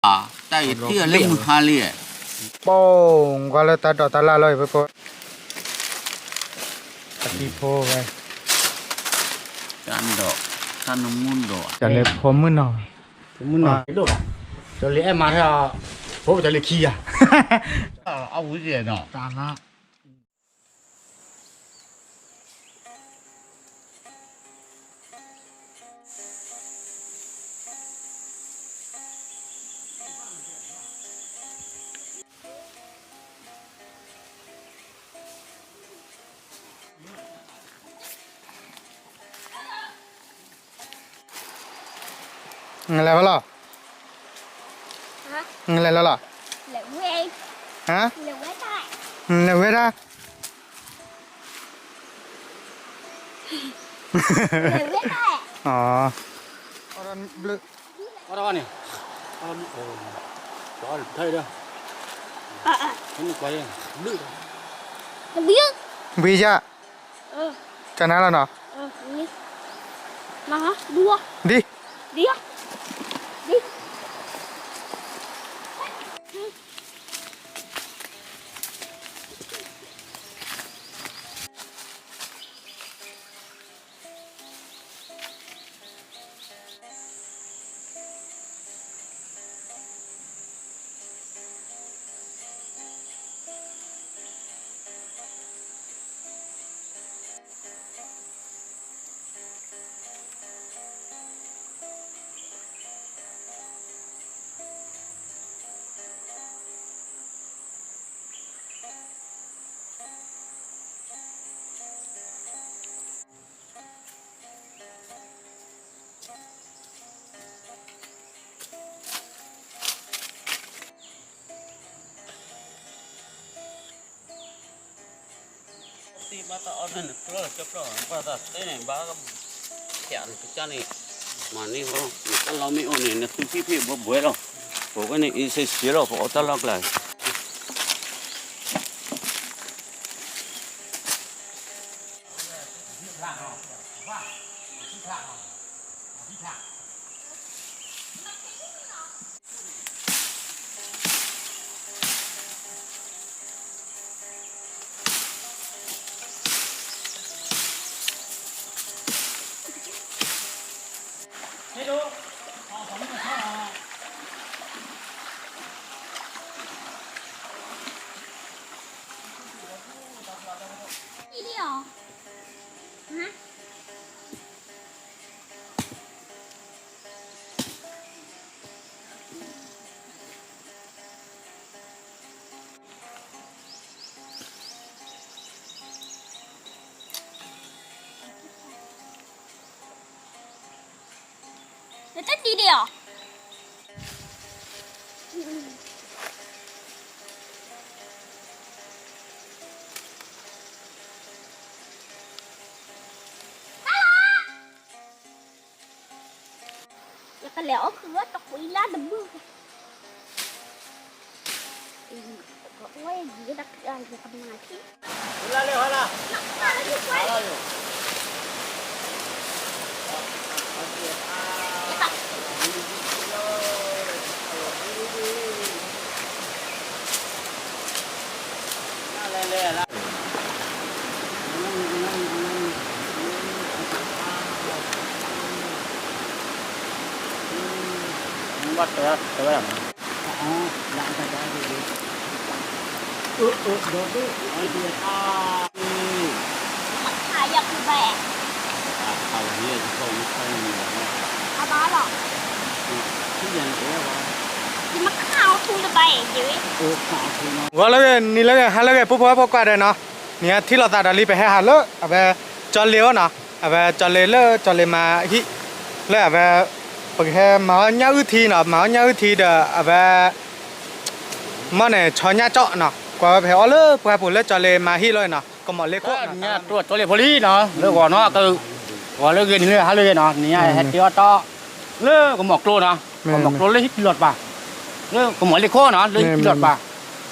တၢ်အံၤထံၣ်အီၤလၢမုၢ်ဟါလံ, ပိာ်ကွၢ်လၢတၢ်ဒိးတၢ်လၢ်လီၤအံၤဖိ, အတံၤဖိဝဲ, တၢ်ဒိး, တၢ်နမူဒိး, တၢ်လၢဖိမုၣ်နီၤ, ဖိမုၣ်နီၤ, တၢ်လၢအဲၣ်မၤထဲ, ဖိပတၢ်လၢခံဂၤ, အဝံၤနီၤ, တၢ်န နလဲၤဝဲလီၤ, နလဲၤလီၤလီၤ, ဟါ, နလဲၤဝဲဒၣ်, လဲၤဝဲဒၣ်, အီၣ်ဘျုး, အီၣ်ဘျုး, ဘျုးယါ, ဒ်, ဒ် သ့ၣ်ဘၣ်တၢ်အီၣ်န့ၣ် နကျၢၢ်ကၠီကျၢၢ် ဘၣ်သးတဲန့ၣ် ဘၣ် ဖျဲးနကစၢ်န့ၣ် မၤန့ၢ်ဃီ နတၢ်လီၢ်မ့ၢ်အိၣ်န့ၣ် နသူဖံဖံဘှဲဘှဲလီၤ. ပဝဲန့ၣ် အ့စ့စ့လီၤ ပအီၣ်တၢ်လီၢ်ကျါ နတဒံဒံးအီၤ ယကလဲၤအီၣ်ဃုာ်ဝဲတခွံလၢ်တဘုၣ် ဝဲယံၤတၢ်ခံအါယကမၤထံၣ် ဘၣ်တဝဲ တဝဲ ဂီၤလၢဂ့ၤ နံၤလၢဂ့ၤ ဟါလၢဂ့ၤ ဖိဖိဖိခွါဒီးနီၤ နံၤအံၤထံၣ်လိာ်သးဒီးလံ ပဟဲဟးလၢ အဝဲ ကၠီလ့ၤအအိၣ်နီၤ အဝဲကၠီလ့ၤလၢ ကၠီလ့ၤမၤဟံၣ် လၢအဝဲ ပကဟဲမၤအီၣ်ညၣ်အုၣ်ထံနီၤ မၤအီၣ်ညၣ်အုၣ်ထံဒီးအဝဲ မ့ၢ်န့ၣ် ဆီညၣ်ကၠီနီၤ ကွၢ်ဝဲပဟဲအီၣ်လၢပှၢ်ပူၤလၢကၠီလ့ၤမၤဟံၣ်လီၤနီၤ ကမီၤလ့ခိၣ် ညၣ်တိၢ်ကၠီလ့ၤဖိလံနီၤ လၢဂီၤနီၤ ဂီၤလၢဂ့ၤနံၤလၢဟါလၢဂ့ၤနီၤ နံၤအံၤဟဲတ့အီၣ်တီၢ် လၢကမီၤကျိနီၤ ကမီၤကျိလၢဟံၣ်ခံလီၤတပၤ လၢကမီၤလ့ခိၣ်နီၤ လၢဟံၣ်ခံလီၤတပၤ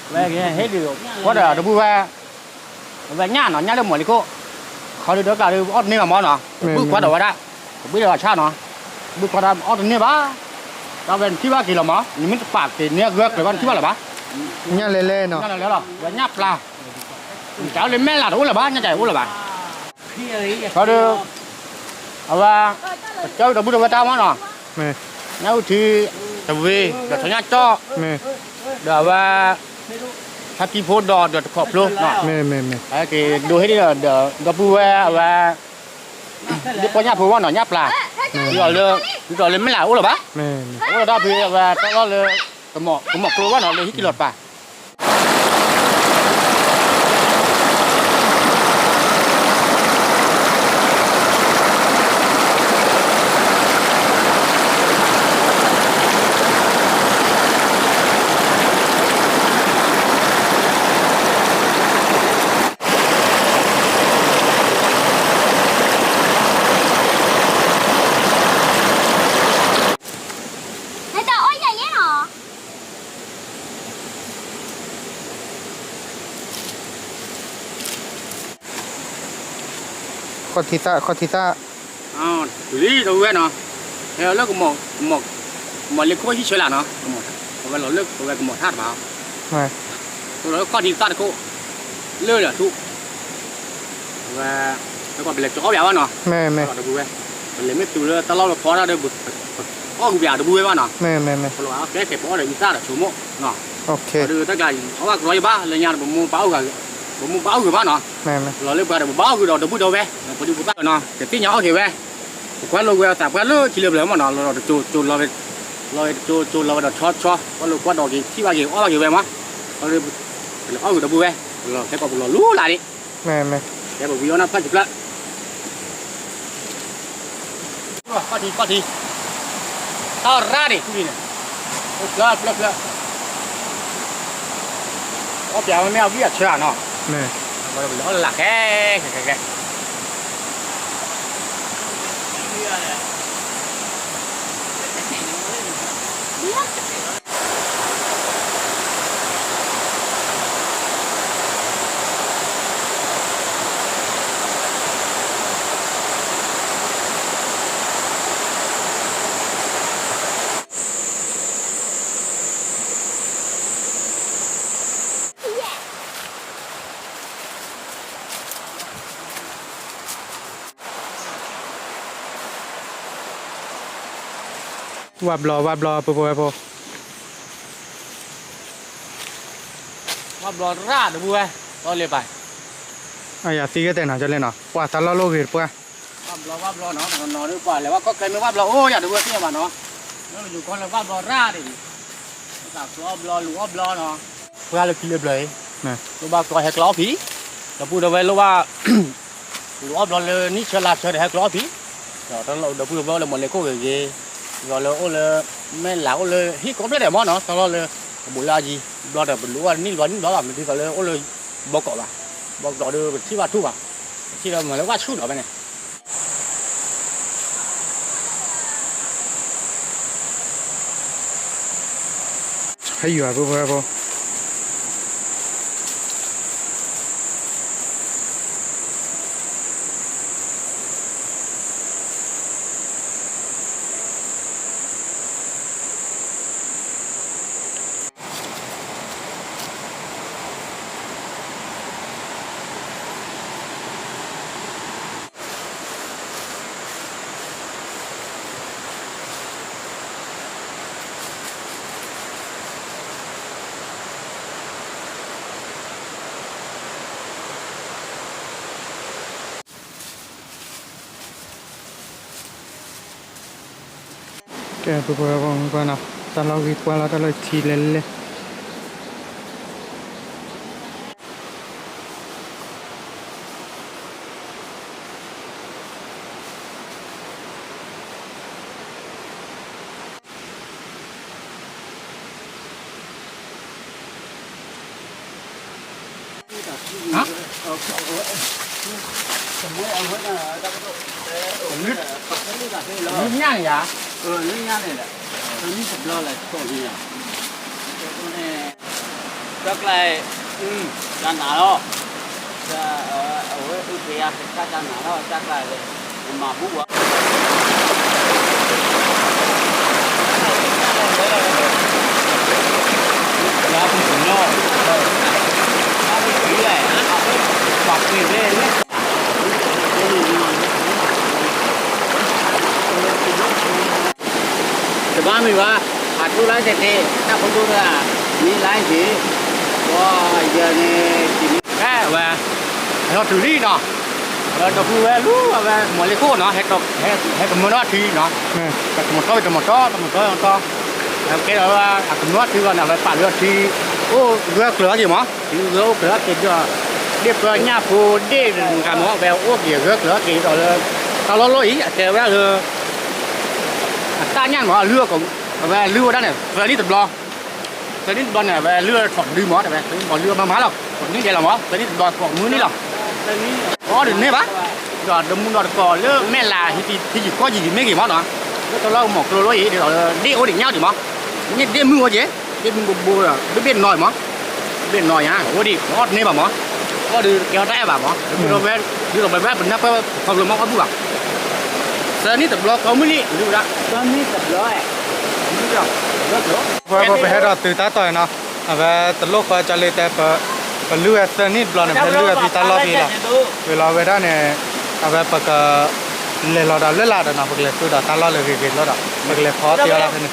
ဝဲကဟဲဒုး ဝဲဒီးတဘူၣ်ဝဲ အဝဲညၣ်နီၤ ညၣ်လၢမီၤလ့ခိၣ် ခီဒုးဒီးကျးဒုး အီၣ်တန့ၢ်ဘၣ်မီၤနီၤ ဘုၣ်ခွါဒီးဝဲဒၣ် ဘုၣ်ဒီးဆၣ်နီၤ ဘုၣ်ခွါဒီးအီၣ်တန့ၢ်ဘၣ် ဒီးဝဲနထံၣ်ဘၣ်က့ၤလီၤမး, နမ့ၢ်တပာ်က့ၤန့ၢ်အဂၢၢ်ကျၢၤဘၣ် နထံၣ်ဘၣ်လၢၤဘၣ်. ညၣ်လဲၤလဲၤနီၤ, ညၣ်လဲၤလဲၤလီၤ, ဝဲညၣ်ပျၢ်, တၢ်လၢမဲၢ်လးတအိၣ်လၢၤဘၣ်, ညၣ်ကအိၣ်လၢၤဘၣ်. ဒီး အဝဲ ကစၢၢ်တဘူၣ်ဒီးဝဲတၢ်မးနီၤ, ညၣ်အုၣ်ထံ, တဝ့ၤ, ဒီးထီညၣ်ကၠီၣ်, ဒီးအဝဲ ထါကံဖိဒီး ဒီးတခီဖျိ, က့ၤဒိးဟ့ၣ်ဒီး ဒီပုၢ်ဝဲၢ်အဝဲ ဒ်ပီညၣ်ဖိဘၣ်နီၤ, ညၣ်ပျၢ်, ဒ်သိးလၢမဲၢ်လးအိၣ်လၢၤဘၣ်, အိၣ်လၢတၢ်ဖဲအဝဲတၢ်လီၢ်လၢ ကမီၤကျိဘၣ်နီၤ, လၢဟံၣ်က့ၤလီၤတပၤ ခီၣ်ထံသၣ်, ခီၣ်ထံသၣ်, လံတဝဲနီၤ, ဟဲလၢ ကမီၤလ့ခိၣ်ဟံၣ်ဆၢလာ်နီၤ, အဝဲလီၤလၢပဝဲကမီၤထၣ်တပၤ, သိးလီၤလၢခီၣ်ထံသၣ်တခိၣ်, လၢလၢာ်ထူၣ်, အဝဲ ပလဲၤကၠီအီၣ်ပၠးဘၣ်နီၤ, တဝဲ, ပလဲၤမ့ၢ်တုၤလၢတၢ်လီၢ်လၢဖီတၢ်ဒီး ပအီၣ်ဂုာ်ပၠးဒီပုၢ်ဝဲၢ်ဘၣ်နီၤ, ပလီၤကဲကဲပအီၣ်ဒီးမံသၣ်ဒီးဆိကမိၣ်, ဒီးတၢ်ကျါအီၣ်ဘၣ်ကလီယဘၣ် လၢညါဒီး ပမိၢ်ပၢ်အီၣ်ဂုာ်ဘၣ်နီၤ, လီၤလၢပှၤဒီးပဘၣ်အီၣ်ဂုာ်ဒီးဒီပုၢ်ဒီဝဲၢ်, ပဒုပသၣ်နီၤ ကသ့ၣ်ညါအီၣ်က့ၤဝဲ, ပကွၢ်လိဝဲသးပှၢ်လၢထံလၢပျၢၤမးနီၤ, လီၤတကၠိကၠိလီၤဝဲ, လီၤဝဲတကၠိကၠိလီၤဝဲဒီးဆီဆီ, ကွၢ်လိကွၢ်ဒီးက့ၤထံၣ်ဘၣ်က့ၤအီၣ်ဘၣ်က့ၤဝဲမး, ပလဲၤအီၣ်ဂုာ်ဒီပုၢ်ဝဲၢ်, ပလီၤခဲကီးပလီၤလူလၢ်ဒံး, ကဲပဝံၤအီၣ်နၢ်ဖျၢၣ်ခံဖျၢၣ် ခီၣ်ထံခီၣ်ထံ, တၢ်ရၣ်ဒံးထူဒံးန့ၣ်, အိၣ်ဖျၢၣ်ဖျၢၣ်ဖျၢၣ်, အီၣ်ပၠးဝဲမ့ၢ်အဝံၣ်အဆၢဧါနီၤ, လီၤလၢ်ခဲခဲခဲခဲ ဝၣ်ဘျီ ဝၣ်ဘျီ ပှဲၤပှဲၤဖိ, ဝၣ်ဘျီရၣ်တဘူၣ်ဝဲ, တီလ့ပၢ်, အယၤသံဂ့ၤတဲနီၤ ကလဲၣ်နီၤ ပှၤတၢ်လီၢ်လိၣ်ဂ့ၤတပှၢ်, ဝၣ်ဘျီ ဝၣ်ဘျီနီၤ တနီၤနီၤဒီးပှၤလဲၤဝၣ်ခီၣ်ချဲမ့ၢ်ဝၣ်ဘျီအိၣ်ယၤတဘူၣ်သ့ၣ်ညါဘၣ်နီၤ, လၢယိၤကီၢ်လၢဝၣ်ဘျီရၣ်ဒံး, သးကျီအီၣ်ဘျီလူၤအီၣ်ဘျီနီၤ, ပှၤလၢခံလၢဘျီအံၤ, လိၣ်ဘၣ်ကျီဟဲကျီအီၣ်ဖံး, ဒီပုၢ်ဒီဝဲၢ်လိၣ်ဘၣ် လူၤအီၣ်ဘျီလၢနံၣ်ဆၢလါဆၢဒီးဟဲကျီအီၣ်ဖံး, ဒီးတၢ်လီၢ်ဒီပုၢ်ဒီဝဲၢ်လၢမီၤလ့ၤခိၣ်ဂ့ၤဂ့ၤ, ဒီးလၢအိၣ်လၢ မဲၢ်လးအိၣ်လၢဟံၣ်ကိးဖျၢၣ်ဒဲးမ့ၢ်နီၤ တၢ်လီၢ်လၢ အဘူးလၢအယံၤ ဘျီဒီးပလူၤအီၣ်နံၣ်ဘျီနံၣ်ဘျီလီၤ မ့ၢ်ဒ်သိးလၢအိၣ်လၢ ဘီကီးဘၣ်, ဘီကီးဒီးပထံၣ်ဘၣ်ထူၣ်ဘၣ်, ပထံၣ်ဒီးမၤလၢဝၣ်ဆူၣ်နီၤဖဲန့ၣ် ဟဲယွၤဖိဖိဖိ ကဲ ပပှၤပှၤနီၤ တၢ်လီၢ်ဂ့ၤပှၢ်လီၤ တၢ်လီၢ်ထံလဲၤလဲၤ လၢညါန့ၣ်ယါ လၢညါန့ၣ်လၢ တဘျီလဲၣ် တဘျီန့ၣ် တၢ်ကျါ တၢ်နးလီၤ အဝဲအုၣ်က့ၤယါ တၢ်တၢ်နးလီၤ တၢ်ကျါ မၤဘူၣ်ဝဲ တဘၣ်မ့ၢ်ဘၣ်, ပာ်ထူလၢတဲတဲ, တၢ်ဖိဒိၣ်တဂၤ, မ့ၢ်လၢက့ၤ, ဝဲယၤန့ၣ်, ဝဲ, ဟဲထီၣ်တုၤလံနီၤ, အဝဲဒီပုၢ်ဝဲၢ်လူၤ အဝဲမီၤလ့ခိၣ်နီၤ, ဟဲကမၢထီၣ်ထံနီၤ, တမီၤတီ တမီၤတီ တမီၤတီ တမီၤတီ, ကဲဒီးဝဲ အကမၢထီၣ်ထံဘၣ်န့ၣ် အဝဲပာ်လၢထံ, အိၣ်ဂၢၢ်ကျၢၤထီၣ်က့ၤမး, ထံဂၢၢ်အိၣ်ကျၢၤထီၣ်က့ၤဒီး, ဒ့ၣ်ပၢညၣ်ဖိဒ့ၣ်တဂၤမး အဝဲအိၣ်က့ၤဂၢၢ်ကျၢၤထီၣ်က့ၤဒီးလၢ, တၢ်လီၢ်လီၢ်အံၤ အတဲဝဲဒၣ်လၢ အတၢ်ညၣ်မး အလုၢ်, အဝဲလုၢ်ဝဲဒၣ်န့ၣ် သၢနံၣ်တဘျီ, သၢနံၣ်တဘျီန့ၣ် အဝဲလုၢ်ထီၣ်ဒုမး တဲဝဲ, မ့ၢ်လၢအမၤမၤလီၤ, ကိးနံၣ်ဒဲးလီၤမး သၢနံၣ်တဘျီကိးမုၢ်နံၣ်လီၤ, အီၣ်ဒုးန့ၢ်ဘၣ်, ဒီးတမူဒီးတကိးလၢမဲာ်လး ဟံးယံၤကီၢ်ယံၤမ့ၢ်ဂ့ၤမးနီၤ, လၢတၢ်လီၢ်မီၤကျိၤလီၢ်အံၤ ဒီးဒ့ၣ်အိၣ်ဒံးညါဒံးမး, မ့ၢ်ဒ့ၣ်မုၢ်အိၣ်က့ၤ, ဒ့ၣ်မုၢ်ဘိဘိဒီး ဘ့ၣ်ဘ့ၣ်နီၤမး, ဘ့ၣ်နီၤညါ အိၣ်ဒံး အီၣ်တန့ၢ်ဘၣ်မး, အီၣ်ဒုးကဲအီၣ်တၢ်အဲၣ်ဘၣ်မး, ဒုးဒီးဝဲ, ဒုးဒီးဝဲ ပနၢ်ပၢၢ် ခီဖျိမးအီၣ်ဘူၣ်ဘၣ် သၢနံၣ်တဘျီကိးမုၢ်နံၣ် လုၢ်ဝဲဒၣ်, သၢနံၣ်တဘျီ, ပဟဲဒီးတုၤတၢ်တီၢ်နီၤ, အဝဲတလိၣ်ဃီကၢ်လံတဲ ပလုၢ်ဝဲသၢနံၣ်တဘျီန့ၣ် ပဟဲလုၢ်ဝဲဖဲတၢ်လီၢ်ဖဲလီၤ, ဝံၤလီၤဝဲဒၣ်န့ၣ်, အဝဲပက, လဲၤလီၤဒီးလၢလာ်ဒီးနီၤ ပကလဲၤဃုာ်ဒီးတၢ်လီၢ်လၢဂ့ၤဂ့ၤလီၤဒီး ပကလဲၤဖီအီၣ်တ့ၢ်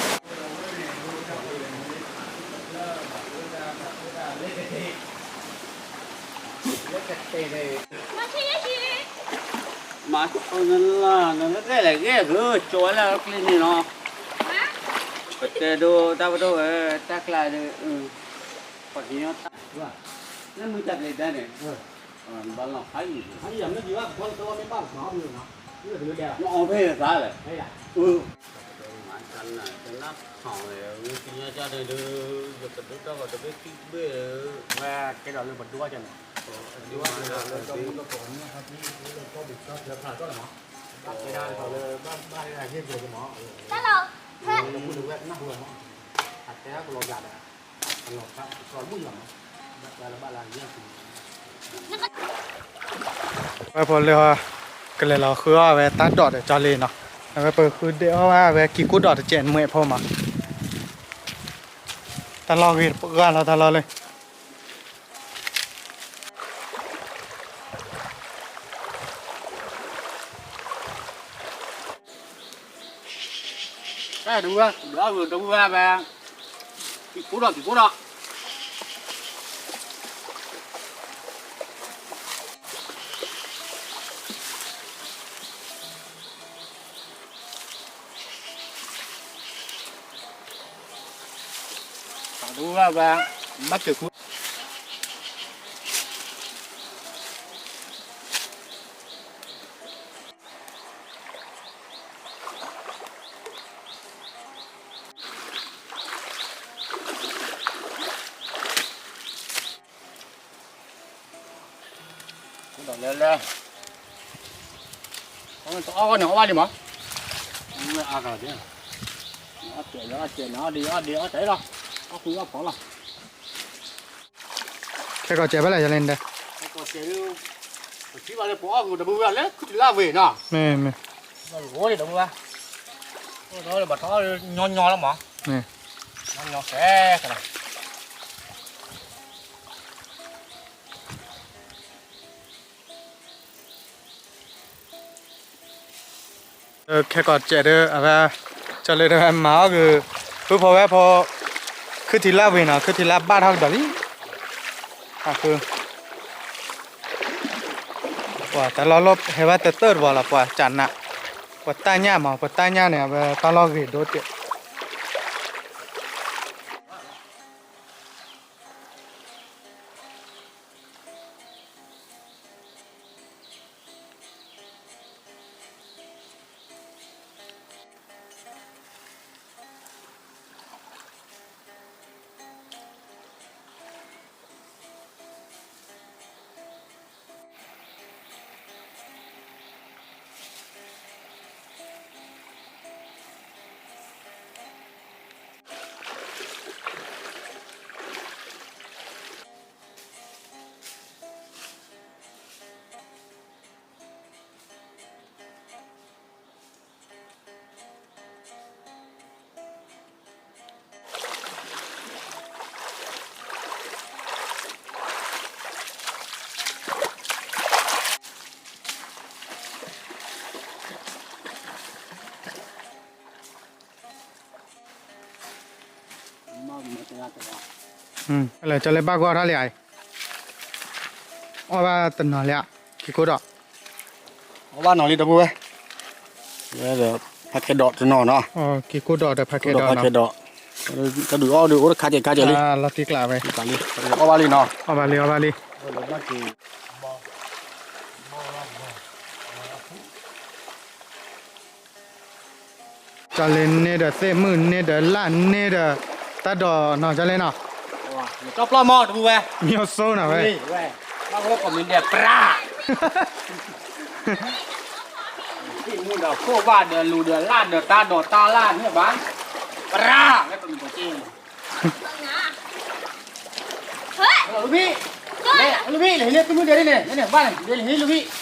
အီၣ်တၢ်ဖဲန့ၣ် မၤနလၢလဲၣ်ဂ့ၤဂ့ၤ ကၠိဝဲလၢကျ့န့ၣ်နီၤ, ပတဲဒိတၢ်ပဒိၣ်ဝဲ, တၢ်ကျါဒီး, ပှၤကညီတၢ်, လၢမုၢ်တၢ်ကျဲဒၣ်န့ၣ်, ဘၣ်လီၤဖးယံၤ, မ့ၢ်အီၣ်ဖဲသးလဲၣ်, မၤတၢ်နၤတနၢ်ထီၣ်လဲၣ်, မ့ၢ်ကညီကၢ်န့ၣ်ဒီး, ယကဒိၣ်ထီၣ်ကီးတဘ့ၣ်ခံဘ့ၣ်, ဝဲကဲဒီးလၢပဒိၣ်ကၢ်န့ၣ်, ဒိၣ်ကၢ်န့ၣ်, ဘၣ်ကဲဒၣ်လၢဘၣ်ဘၣ်ဟ့ၣ်က့ၤမး, တၢ်လီၤ, တၢ်လီၤ, အတဲကလီၤဂာ်ဒီး, ဝဲဖိလၢ, ကလဲၤလီၤဃုအီၣ်ဝဲတၢ်ဒိးဒီးကၠီလ့နီၤ, အဝဲပဃုဒ့ၣ်အီၣ်ဝဲဝဲကံကိၣ်ဒီးတကဲးနွဲၣ်ဖိမး, တၢ်လီၢ်ဂ့ၤတပှၢ်လီၤတၢ်လီၢ်လၢ တၢ်ဒုးဝဲ, ဒုးအီၣ်ဂုာ်တဝံၤဝဲ, ကံကိၣ်ဒီး ကံကိၣ်ဒီး, ဒုးဝဲ, ဘၣ်က့ၤဃု လဲၤလဲၤ, တအီၣ်ဂီၢ်န့ၣ် အီၣ်ဘၣ်လံမး, အါဂၤ, အီၣ်ဒံးအီၣ်ဒံးအီၣ်တၢ်လီၤ, အီၣ်ဃုအီၣ်ဖိးလီၤ, ခဲကီးစဲးဖဲလဲၣ်ယလဲၣ်န့ၣ်, ပထံၣ်ဘၣ်လၢပအီၣ်ဂုာ်တဘိဝဲလၢခုၣ်ထံလၢအဝ့ၢ်နီၤ, မ့ၢ်, မ့ၢ်, ဘၣ်ထီၣ်ညီညီလီၤမး, ညီညီစဲး ခဲကီးစဲးဒီး အဝဲ, ကၠီလ့ဒီးမၤအီၣ်ဂ့ၤ, ဖုဖိဝဲဖိ, ခုၣ်ထံလၢဝ့ၢ်နီၤ ခုၣ်ထံလၢဘၣ်ထီၣ်ကဒီးလံ, အဃိ, ပှၤတၢ်လီၢ်လီၢ်ဟဲဝဲတတၢၢ်တဘၣ်လီၤ ပှၤကနး, ပှၤတၢ်ညၣ်မး ပှၤတၢ်ညၣ်န့ၣ် အဝဲတၢ်လီၢ်ဂ့ၤဒိၣ်တဲာ် လၢကၠီလ့ဘၣ်ဂီၢ်ထီၣ်လံဧါ, အီၣ်ဘၣ်တနီၤလံဧါ, က့ၤကိၢ်ဒီး, အီၣ်ဘၣ်နီၤလံဒီပုၢ်ဝဲၢ်, ဒီးဖးခဲဒီးတနီၤနီၤ, က့ၤကိၢ်ဒီးဒီးဖးခဲဒီး, ဖးခဲဒီး, တၢ်ဒုးအီၣ်ဒုးအိၣ်တခါကဲးခါကဲးလံ, လီၤတံၢ်ကျးဝဲ, အီၣ်ဘၣ်လံနီၤ, အီၣ်ဘၣ်လံ အီၣ်ဘၣ်လံ. ကၠီလ့န့ၢ်ဒီးသ့ၣ်မုၣ်န့ၢ်ဒီးလၣ်န့ၢ်ဒီး တၢ်ဒိးနီၤ ကၠီလ့နီၤ, ကၠီပျီမီၢ်တပူၤဝဲ, မ့ၢ်အစိနီၤဝဲ, ဝဲ, ဘၣ်ဝဲကိးမံၤဒဲးပြၢ်, သ့ၣ်မုၣ်ဒီးခိၣ်ဘၣ်ဒီးလူၤဒီးလၣ်ဒီးတၢ်ဒိးတၢ်လၣ်န့ၣ်ဘၣ်, ပြၢ်, ဝဲကိးမံၤဒဲးက့ လၢဘံၣ်, လၢဘံၣ် လဲၤဟံးန့ၢ်သုမုၢ်ဒဲးန့ၣ်, န့ၣ်ဘၣ်န့ၣ် လဲၤဟံးလၢဘံၣ်,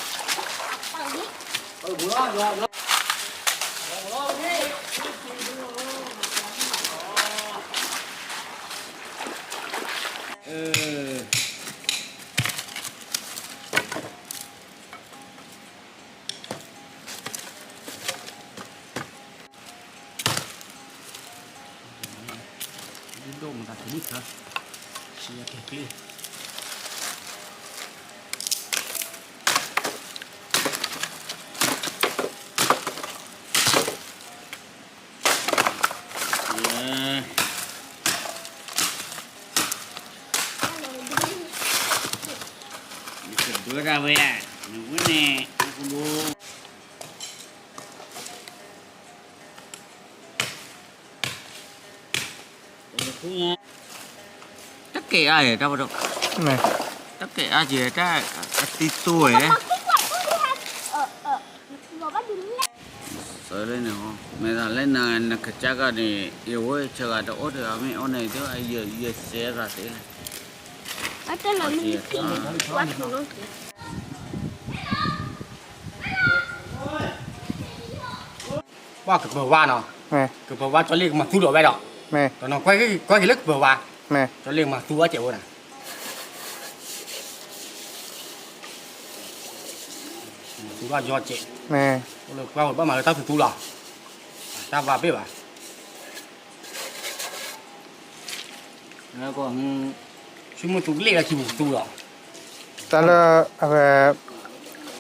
ဒိၣ်မတၤတနံၣ်ခါ, ဆံးယၤက့ၤကျ့, ယကဘၢဒၣ်ဝဲ, နဝဲန့ၣ်, တၢ်ကဲအါယဲၢ်တၢ်ပဒိၣ်, တၢ်ကဲအါယဲၢ်တၢ်အသံသိဝဲ, စၢလၢန့ၣ်, မ့ၢ်သးလၢနကစၢ်ကီၢ်န့ၣ် ယဝဲဆၢဂၤတအိၣ်တဂၤမ့ၢ်အိၣ်န့ၣ် ဒ်ယစဲဂၤသ့လၢ ပှၤကပၢၤဝါနီၤ, ကပၢၤဝါကၠီလ့ကမၤသူဒီးဝဲဒီး, တနီၤကွၢ်က့ၤလၢကပၢၤဝါ, ကၠီလ့ကမၤသူအီၣ်စဲးဝဲဒၣ်, မၤသူဘၣ်ယီၢ်စဲး, အိၣ်လၢပှၢ်ဝဲဘၣ်မၤလၢတၢ်သူသူလီၤ, တၢ်ဘၣ်ဘ့ၣ်ဘၣ် ဆိကမိၣ်သူကလ့ၣ်လၢခံပူၤသူလီၤ, တၢ်လၢ, အဝဲ,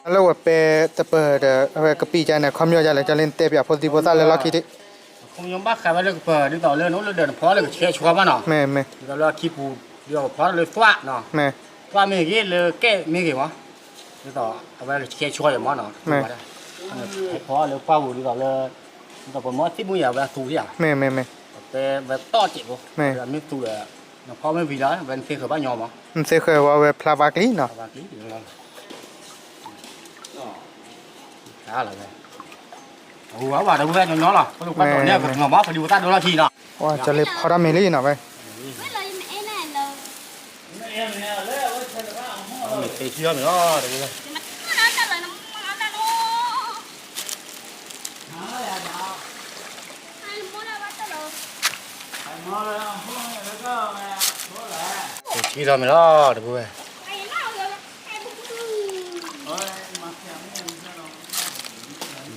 တၢ်လၢဝဲပဲတပၢၤဒီး အဝဲကပံာ်ကါန့ၣ် ခီပညီယါလဲၣ် ကၠီလ့တဲပၠးဖိသံဖိသၣ်လၢလီၢ်ခံဒံး, ခီပညီဘၣ်ဃးဝဲလၢကပၢၤ ဒ်သိးလၢနအိၣ်လၢဒၢးနဖီလၢကဆဲးဆှီဘၣ်နီၤ, မ့ၢ်, ဒ်သိးလၢခံပူၤ, ဒ်သိးကဖီလၢသွၣ်နီၤ, သွၣ်မ့ၢ်ဂ့ၤလၢကဲမ့ၢ်ဂ့ၤမး, ဒ်သိးအဝဲကဆဲးဆှီယါမးနီၤ, ဖီလၢပှၢ်ပူၤဒ်သိးလၢ, ဒ်သိးပမ့ၢ်သ့ၣ်မုၢ်ယါဝဲအသူယါ, မ့ၢ်, မ့ၢ်, မ့ၢ်, ပတဲဝဲတီၢ်စဲးဖိ, မ့ၢ်သူဒီး, နဖီမ့ၢ်ဝံၤလီၤ ဝဲနသ့ဃၢၤဘၣ်ညီမး, နသ့ဃၢၤဝဲ ဝဲဖျါဝါကျံနီၤ, ဝဲဝဲဒီးဝဲညီညီလီၤ, ပဒိၣ်ပှၢ်ဒိးန့ၢ်ကနီၤမး ပဒိၣ်ပသၣ်ဒိလီၢ်ခံနီၤ, ကၠီလ့ဖီတၢ်မ့ၤလံနီၤဝဲ, မ့ၢ်သ့ထံလီၤမ့ၢ်လီၤ, သ့ထံလီၤမ့ၢ်လီၤ တပူၤဝဲ,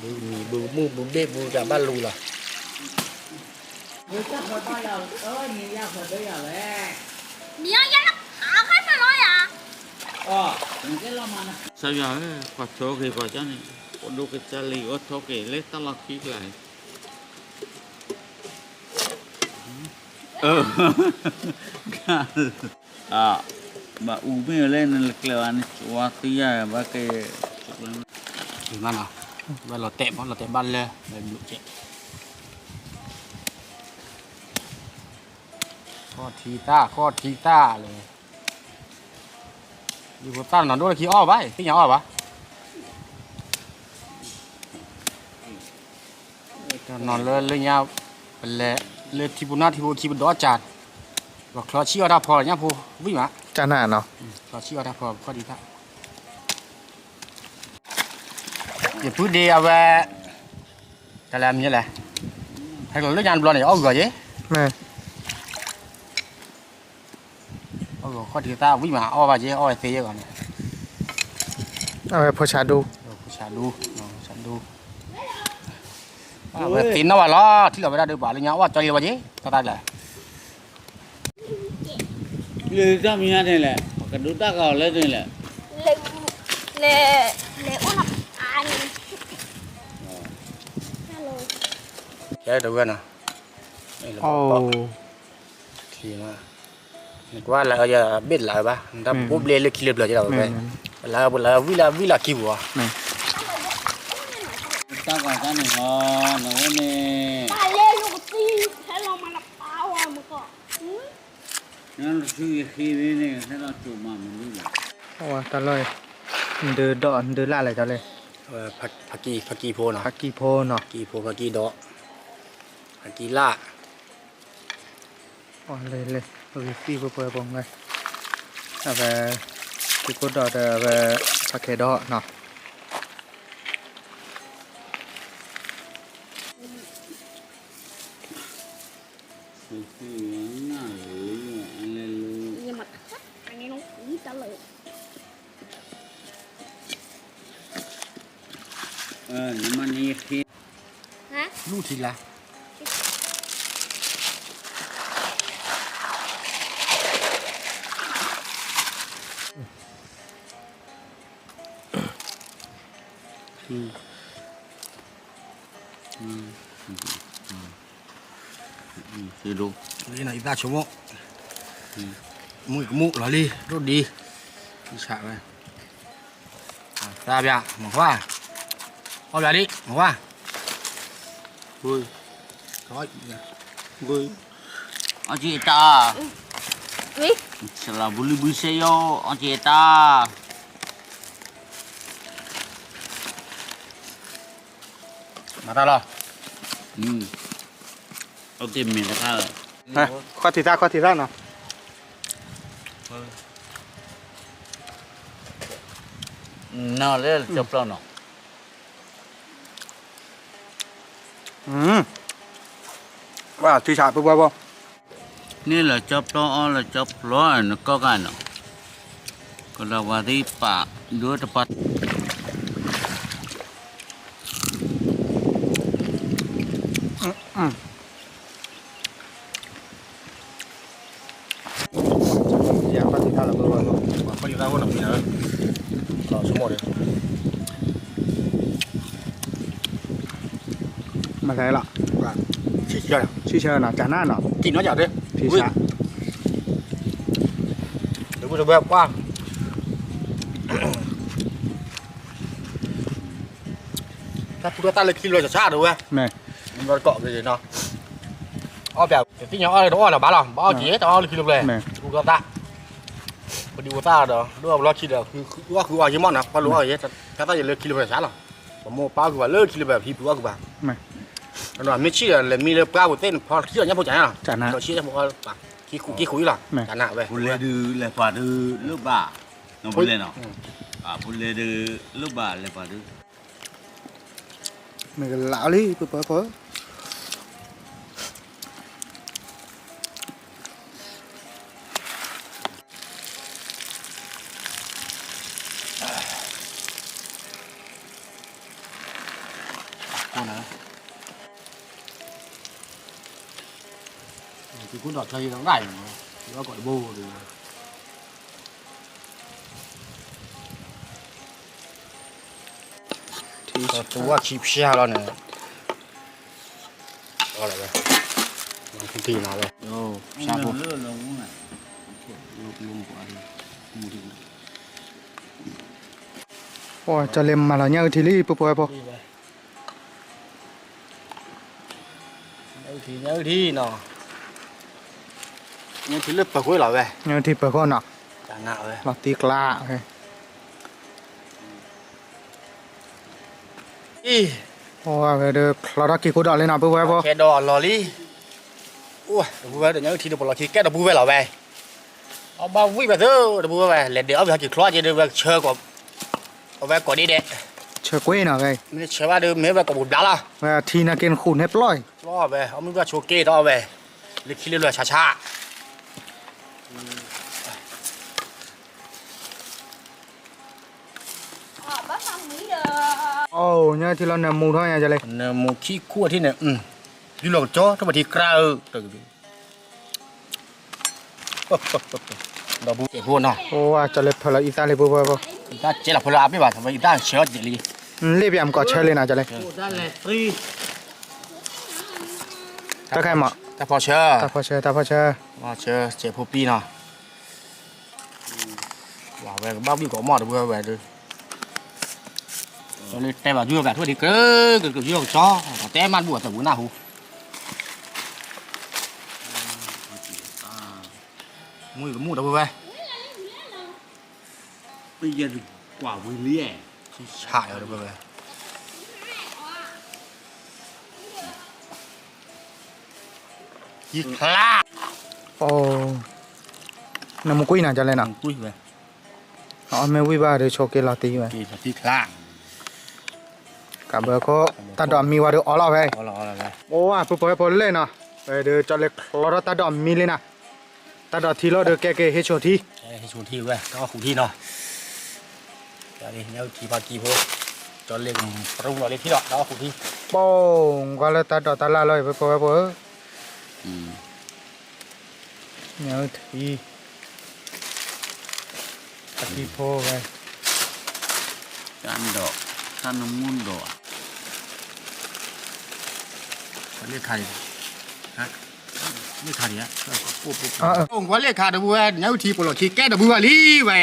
ဘုမံၤဘုမုၢ်ဘုဘ့ၣ်ဘုတၢ်ဘၣ်လူၤလီၤ, မ့ၢ်ယါ, စၢ်ယွၤဧၢ, ပှၤထိက့ၤပှၤကၢ်န့ၣ်, ပဒိၣ်ကစၢ်လံအီၣ်ထိက့ၤလၢတၢ်လီၢ်ခံကျါန့ၣ်, ဘၣ်အူမ့ၢ်လၢနကျဲဘၣ်န့ၣ် ကၠီသံယါဘၣ်က့ၤ, မးနီၤ, ဝဲလီၤတဲာ်မး လီၤတဲာ်ဘၣ်လၢ, ဝဲဘျုးကဲး ဃီထံသၣ် ဃီထံသၣ်လၢ, ယဖိသၣ်နီၤဒိၣ်လၢခံအီၣ်ဘၣ် သ့ၣ်ညါအီၣ်ဘၣ်, တနီၤလၢလၢညါ, ပလဲၤ, လၢထံဖိနီၣ်ထံဖိခံပဒီအီၣ်ကၢ်, ပချီဆံၣ်အီၣ်တၢ်ဖီညၣ်ဖိဝံၣ်မး, ကၢ်နၤနီၤ, ချီဆံၣ်အီၣ်တၢ်ဖီခီၣ်ထံသၣ် ယပုၢ်ဒ့အဝဲ, တၢ်လဲၣ်မံၤလဲၣ်, ဟဲကလီၤလၢညါတဘျီန့ၣ် အီၣ်ဂီၤယ့ၢ်, အီၣ်ဂီၤခီၣ်ထံသၣ်ဝံၣ်မး အီၣ်ဘၣ်ယ့ၢ် အီၣ်ဝဲသ့ယဲၢ်ဂီၤန့ၣ်, အဝဲဖိဆးဒူ, ဖိဆးဒူ, ဖိဆးဒူ, အဝဲသ့နီၣ်ဘၣ်လီၤ ထံၣ်လီၤဝဲဒၣ်ဒုးပှၤလၢညါအီၣ်ကၠီလံဝဲယ့ၢ် တၢ်တၢ်လဲၣ် လၢတၢ်မံၤဟါန့ၣ်လဲၣ်, ကဒိတၢ်ဂီၤလၢန့ၣ်လဲၣ်, လဲၤ လဲၤအိၣ်လၢအါန့ၣ်, ကဲတဝဲနီၤ, အိၣ်, နကွၢ်လၢယဘ့ၣ်လၢဘၣ်, နတၢ်ပူၤဘျဲလၢခံလၢပျၢၤကဲဒီးဝဲ, ပလၢပလၢဝံၣ်လၢဝံၣ်လၢခံပူၤ, တၢ်ဂီၤတၢ်န့ၣ်ဟီ, နဝဲန့ၣ်, နတဆူယဃ့န့ၣ် ဟဲလီၤစိာ်မၤမနုၤလဲၣ်, တၢ်လီၢ်, ဒၢဒီးဒၢလၢ်လဲၣ်တၢ်လဲၣ်, ဖးကံၢ်ဖိနီၤ, ဖးကံၢ်ဖိနီၤ, ဖးကံၢ်ဖိ ဖးကံၢ်ဒီး, ဖးကံၢ်လၢ် အလဲၣ်လဲၣ်, ဂ့ၤသံၣ်ပှဲၤပှဲၤပူၤ, အဝဲ, က့ၤကိၢ်ဒီးဒီးအဝဲ, ဖးခဲဒီးနီၤ, နမၤန့ၢ်ယဃ့, လူထံလါ, သ့ၣ်ဒိ, ယသၣ်ဆိကမိၣ်, မူကမူၣ်လီၤလံ, ဒိၣ်ဒံ, ဆးဝဲ, သၣ်ပၠး, မကွၢ်, အီၣ်ပၠးလံ, မကွၢ်, အီၣ်က့ၤတၢ်, ဆလီၤဘုလံဘုစဲယီၤ, အီၣ်က့ၤတၢ် မၤတၢ်လီၤ, အီၣ်တ့ၢ်မ့ၢ်တခါ, ခီၣ်ထံးသၣ် ခီၣ်ထံးသၣ်နီၤ, နီၤလၢကၠီပျီနီၤ, ဝါ ထံဆးပူၤပှဲၤဖိ, န့ၣ်လၢကၠီပျီအီၣ်လၢကၠီပျီနကီၢ်ဂၤနီၤ, ကဒီးပှၤသ့ၣ်ပာ်ဒိတပာ် ယၤပှၤသ့ၣ်တၢ်လီၤ, ပှၤဖီၣ်ယသၣ်အိၣ်နီတမံၤလီၤ, ဆိကမိၣ်ဒီး, မၤသးလီၤ, ဆံဆၢနီၤ, ကနၣ်နီၤ, ထံဆး, တဝဲပှၢ် တၢ်ပူထီၣ်သၣ်လၢခံလၢဆးဆးတဝဲ, မ့ၢ်, ဘၣ်တကိးက့ၤနီၤ, အီၣ်ပၠး, တသ့ၣ်ညါအီၣ်လၢတအီၣ်လၢၤဘၣ်လီၤ, ဘၣ်အီၣ်က့ၤ တအီၣ်လၢခံလၢပျဲ, ပူထီၣ်သၣ်, ပဒံးအိၣ်သၣ်ဒီး ဒိၣ်အီၣ်ပလီၢ်ခံဒီး ဃုအီၣ်ဃုအီၣ်ယံမီၢ်နီၤ, ပှၤလိၣ်အီၣ်က့ၤ ဖဲသၣ်ယံၤလၢခံလၢပျဲဆးလီၤ, ပမိၢ်ပၢ်အီၣ်ဃုာ်ဘၣ်လၢခံလၢပျဲ ဖံဖုအီၣ်ဃုာ်ဘၣ်, မ့ၢ်ဆံၣ်ဒီး လဲၤမံလၢပှၢ်ပူၤသ့ၣ်န့ၣ် ဖီခံလီၤညါဖိကနၤလီၤ, လီၤဆံၣ်ညါဖိအီၣ်ဘၣ်, ခံဃူခံဃူအံၤလီၤ, ကနၣ်ဝဲ, ပူၤလဲၤဒုးလဲၤပှၤဒုးလၢဘၣ်, ပူၤလဲၤနီၤ, ပူၤလဲၤဒုးလၢဘၣ်လဲၤပှၤဒုး မ့ၢ်ကလးလံ ပပှၤဖိ, သုးခိၣ်ဒီးချၢယံၤဒီးဂၣ်အံၤ, ယအီၣ်ကိးတဘိဒီး တဝၢ်ခံဖျါလီၤန့ၣ်, အီၣ်လီၤဝဲ, တံၢ်နၤဝဲ, ဖျါဖိ, ကၠီလ့မၤလီၤညၣ်အုၣ်ထံလံ ပပှၤဖိ. ညၣ်အုၣ်ထံ ညၣ်အုၣ်ထံနီၤ, ညၣ်အုၣ်ထံလၢပၢၤဃိလီၤဝဲ, ညၣ်အုၣ်ထံပၢၤဃိနီၤ, လီၤတံၢ်ကျါ, အံၤ, အဝဲဒီးချီထီၣ်က့ၤခိၣ်ဒီးလံနီၤ ပပှၤဖိ, ခဲဒီးအလီၢ်လံ, အိၣ် တပူၤဝဲဒီး ညၣ်အုၣ်ထံဒီး ပလီၢ်ခံကဲတပူၤဝဲလီၤဝဲ, အီၣ်ဘၣ်ဝံၣ်ဝဲသ့ တပူၤဝဲဝဲ လဲၤဒဲးအီၣ်ဝဲဟဲက့ၤချီက့ၤဒီး ဝဲဆၢကိး အဝဲကိးဒ်ဒဲး, ဆၢကွ့နီၤ, မ့ၢ်ဆၢဘၣ်ဒီး မ့ၢ်ဝဲကိးပူၤဘျါလီၤ, ဝဲထံနာ်က့ၤနဃုာ်န့ၣ်ပျီၢ်, ပျီၢ်ဝဲ အီၣ်မ့ၢ်ဘၣ်ဆိးက့ၤထီၣ်ဝဲ, လၢခံလၢလွဲၢ်ဆးဆး, အိၣ် ညၣ်ထံလီၤနၢမူထီၣ်ညါကလဲၣ်, နၢမူခံခူၣ်အထံၣ်န့ၣ်, ဒုလီၤကကၠီ ထီၣ်ပထံကြၢးဧၢ, တၢ်ကဒုး ပ ဒီးပူၤစဲးဖိနီၤ, အိၣ်ဝဲကၠီလ့ဖၢလီၤအံသၣ်လံ ပှၤပှၤပှၤ, အံသၣ်စဲးလီၤဖၢလီၤအါဘ့ၣ်ဘၣ် အံသၣ်ဆဲးအီၤဒ်လံ, လ့ၣ်ပယမကီးဆဲးလံနီၤ ကၠီလ့, တၢ်ခဲမး, တၢ်ဖီဆၢ, တၢ်ဖီဆၢ, တၢ်ဖီဆၢ, ဖီဆၢစဲးဖိပံနီၤ, ဝဲကဘၣ်ဘံၣ်ကိးမီၣ်တပှဲဝဲဒၣ် လၢတဲဘၣ်ယုၢ်ဘၣ်ထွဲဒံးကၢကၢကၢယုၢ်ကစီ တဲမးတဘူၣ်အတဝံၤနၢ်ဟူ, မုၢ်ကမူၣ်တဝဲဝဲ, ပယဲၢ်ကွၢ်ဝံၤလံ, ဆၣ်ယတဝဲဝဲ ထံချါ, အိ, နမူကွံာ်နၤကလဲၣ်နီၤ, ကွံာ်ဝဲ, အမ့ၢ်ဝံၣ်ဘၣ်ဒီးဆိးက့လီၤတံၢ်ဝဲ, က့ၤလီၤတံၢ်ချါ, ကဘၢခိၣ်, တၢ်ဒိးမံဝဲဒီးအီလီၤဝဲ, အိဝဲ ပှၤပှၤဖိလဲၣ်နီၤ, ဝဲဒီးကၠီလ့ချီထီၣ်တၢ်ဒိးမံလံနီၤ, တၢ်ဒိးထံလီၤဒီးကဲက့ၤဟ့ၣ်ဆိးထံ, ဟ့ၣ်ဆိးထံဝဲ တၢ်အီၣ်ဃုာ်ထံနီၤ, ညၣ်အုၣ်ထံဖးကံဖိ, ကၠီလ့ကပရူၢ်လီၤလံထံလီၤ တၢ်အီၣ်ဃုာ်ထံ, ပှၤကွၢ်လၢတၢ်ဒိးတၢ်လၢ်လီၤ ပှၤပှၤဖိဧၢ ညၣ်အုၣ်ထံ, အကံၢ်ဖိဝဲ, တၢ်ဒိး, တၢ်နမူဒိး, လ့ၣ်ခါ, လ့ၣ်ခါ, ကွၢ်လ့ၣ်ခါတဝဲ ညၣ်အုၣ်ထံပိာ်လီၤထံကဲတဘုဘၣ်လံဝဲ,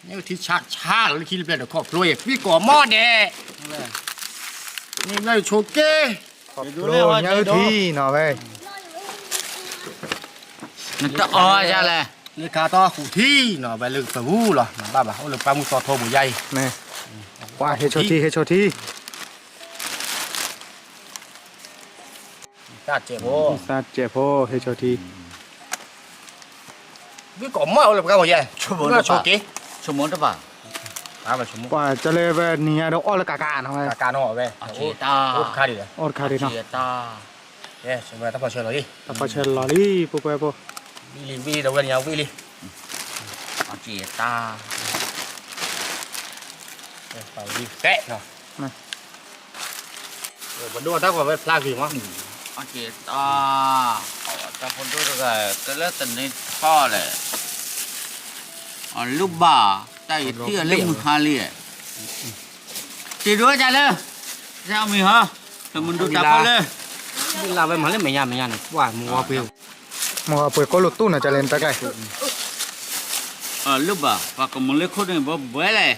ညၣ်အုၣ်ထံဆါဆါလီၤလၢခံလၢပျဲၢ်ဒီးခီၣ်ဖျိအံၤ ပံၣ်ကိးမီၣ်ဒဲး, န့ၣ်ဘျီဆိးက့ ညၣ်အုၣ်ထံနီၤဝဲ, နတအီၣ်ယၤလဲၣ်, လ့ၣ်ခါတၢ်အီၣ်ဃုာ်ထံနီၤဝဲလၢပပူၤလီၤ နဘၣ်ဘၣ် အိၣ်လၢပှၢ်မုၢ်သီထိပူၤယါအံၤ, ပှၤဟ့ၣ်ဆိးထံ ဟ့ၣ်ဆိးထံ တၢ်စဲးဖိ, တၢ်စဲးဖိ ဟ့ၣ်ဆိးထံ, ဘံၣ်ကိးမီၣ်အိၣ်လၢပှၢ်ပူၤယါ, ဆိက့, ဆိကမိၣ်တဘၣ်, ပှၤကၠီလ့ဝဲနံၤညါဒီးအီၣ်လၢကးကးနီၤဝဲ, ကးကးနီၤဝဲ, အိၣ်တခါဒံး, အိၣ်တခါဒံးနီၤ, တၢ်ဖီဆၢလီၤလံ, တၢ်ဖီဆၢလီၤလံ ပှၤပှၤဖိ, ဝံၣ်လံ ဝံၣ်လံ ဒီးဝဲနံၤညါဝံၣ်လံ, အက့တၢ် ပဒိၣ်တၢ်ကွၢ်ဝဲဖျါဂ့ၤမး, အက့တၢ်, တၢ်ပဒိၣ်တဂၤ ကလၢတန့ၢ်ထီၣ်လဲၣ်, အလုၢ်ဘၣ်, တၢ်အံၤထံၣ်အလၢမုၢ်ဟါလံ, တ့ဒိတၢ်လၢ, တၢ်မံၤဟီ, တမုၢ်ဒိၣ်တၢ်ဖီလၢ, လၢဝဲမၤလၢမဲာ်ညါမဲာ်ညါန့ၣ် ပှၢ်မုၢ်ဂီၤပှ့ၤ, မုၢ်ဂီၤပှ့ၤကိးလိာ်တူၢ်နၤကလဲၣ်နတၢ်ကျဲ လၢဘၣ် ပှၤကမၤလၢခိၣ်န့ၣ် ဘၣ်ဘှဲလဲၣ်,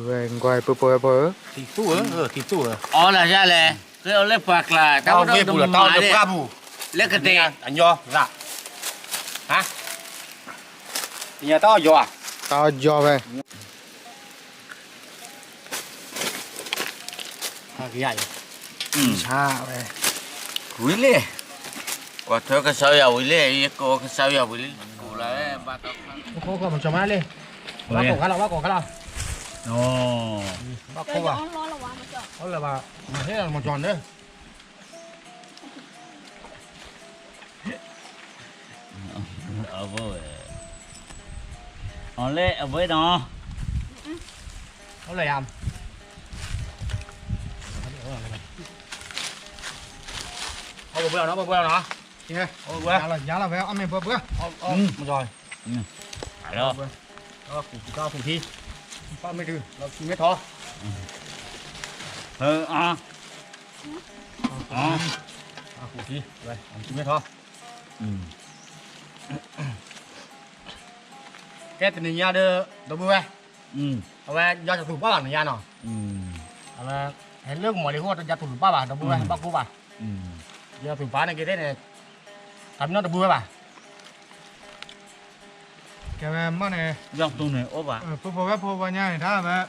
ဝဲကွၢ်ပှဲၤပှဲၤပှဲၤ, အီလၢယၤလဲၣ်, ကဲအီလၢပှၤကျါ တၢ်အိၣ်ဒီးတမၤလဲၣ်, လၢကတဲာ်, အညီ, တၢ်အီယီၤ, တၢ်အီယီၤဝဲ ဆါဝဲ, ဝံၤလံ, ကွၢ်ထွဲကစၢ်ယွၤဝံၤလံ, ယကိးကစၢ်ယွၤဝံၤလံ, ကိးလၢဘၣ်တၢ်, မၤကီၢ်မၤကီၢ်မးလံ, ဘၣ်ကိးခါလီၤ ဘၣ်ကိးခါလီၤ, ဘၣ်ကိးဘၣ်, အိၣ်လၢၤဘၣ်, မၤဟ့ၣ်လီၤမၤကီၢ်န့ၣ် အီၤလၢအဝဲဒီး, အိၣ်လၢယၤ, အီၣ်ဘှဲဘှဲနီၤ ဘှဲဘှဲနီၤ, ယၤလီၤဝဲ အီၣ်မ့ၢ်ဘှဲဘှဲ, မၤကီၢ်, လီၤ, ပှၤမ့ၢ်တုၤ လီၤဆူမဲထီၣ်, အီၣ်, အီၣ်, အီၣ်, ဆူမဲထီၣ် ကဲတနံၤညါဒီး ဒီပုၢ်ဝဲၢ်, အဝဲယၤတသူၣ်ဘၣ်ဘၣ်နံၤညါနီၤ, အဝဲ ဟဲလၢကမီၤလံအဃိ ယၤတသူၣ်ဘၣ်ဘၣ် ဒီပုၢ်ဝဲၢ် ဘၣ်ကိၢ်ဘၣ်, ယၤတသူၣ်ဘၣ်န့ၣ်က့ၤသ့ၣ်န့ၣ်, တၢ်မ့ၢ်နီၢ်ဒီပုၢ်ဝဲၢ်ဘၣ် ကဲဝဲမ့ၢ်န့ၣ်, ပဖိဝဲဖိဝဲညါန့ၣ် တၢ်ဝဲ, ဒ်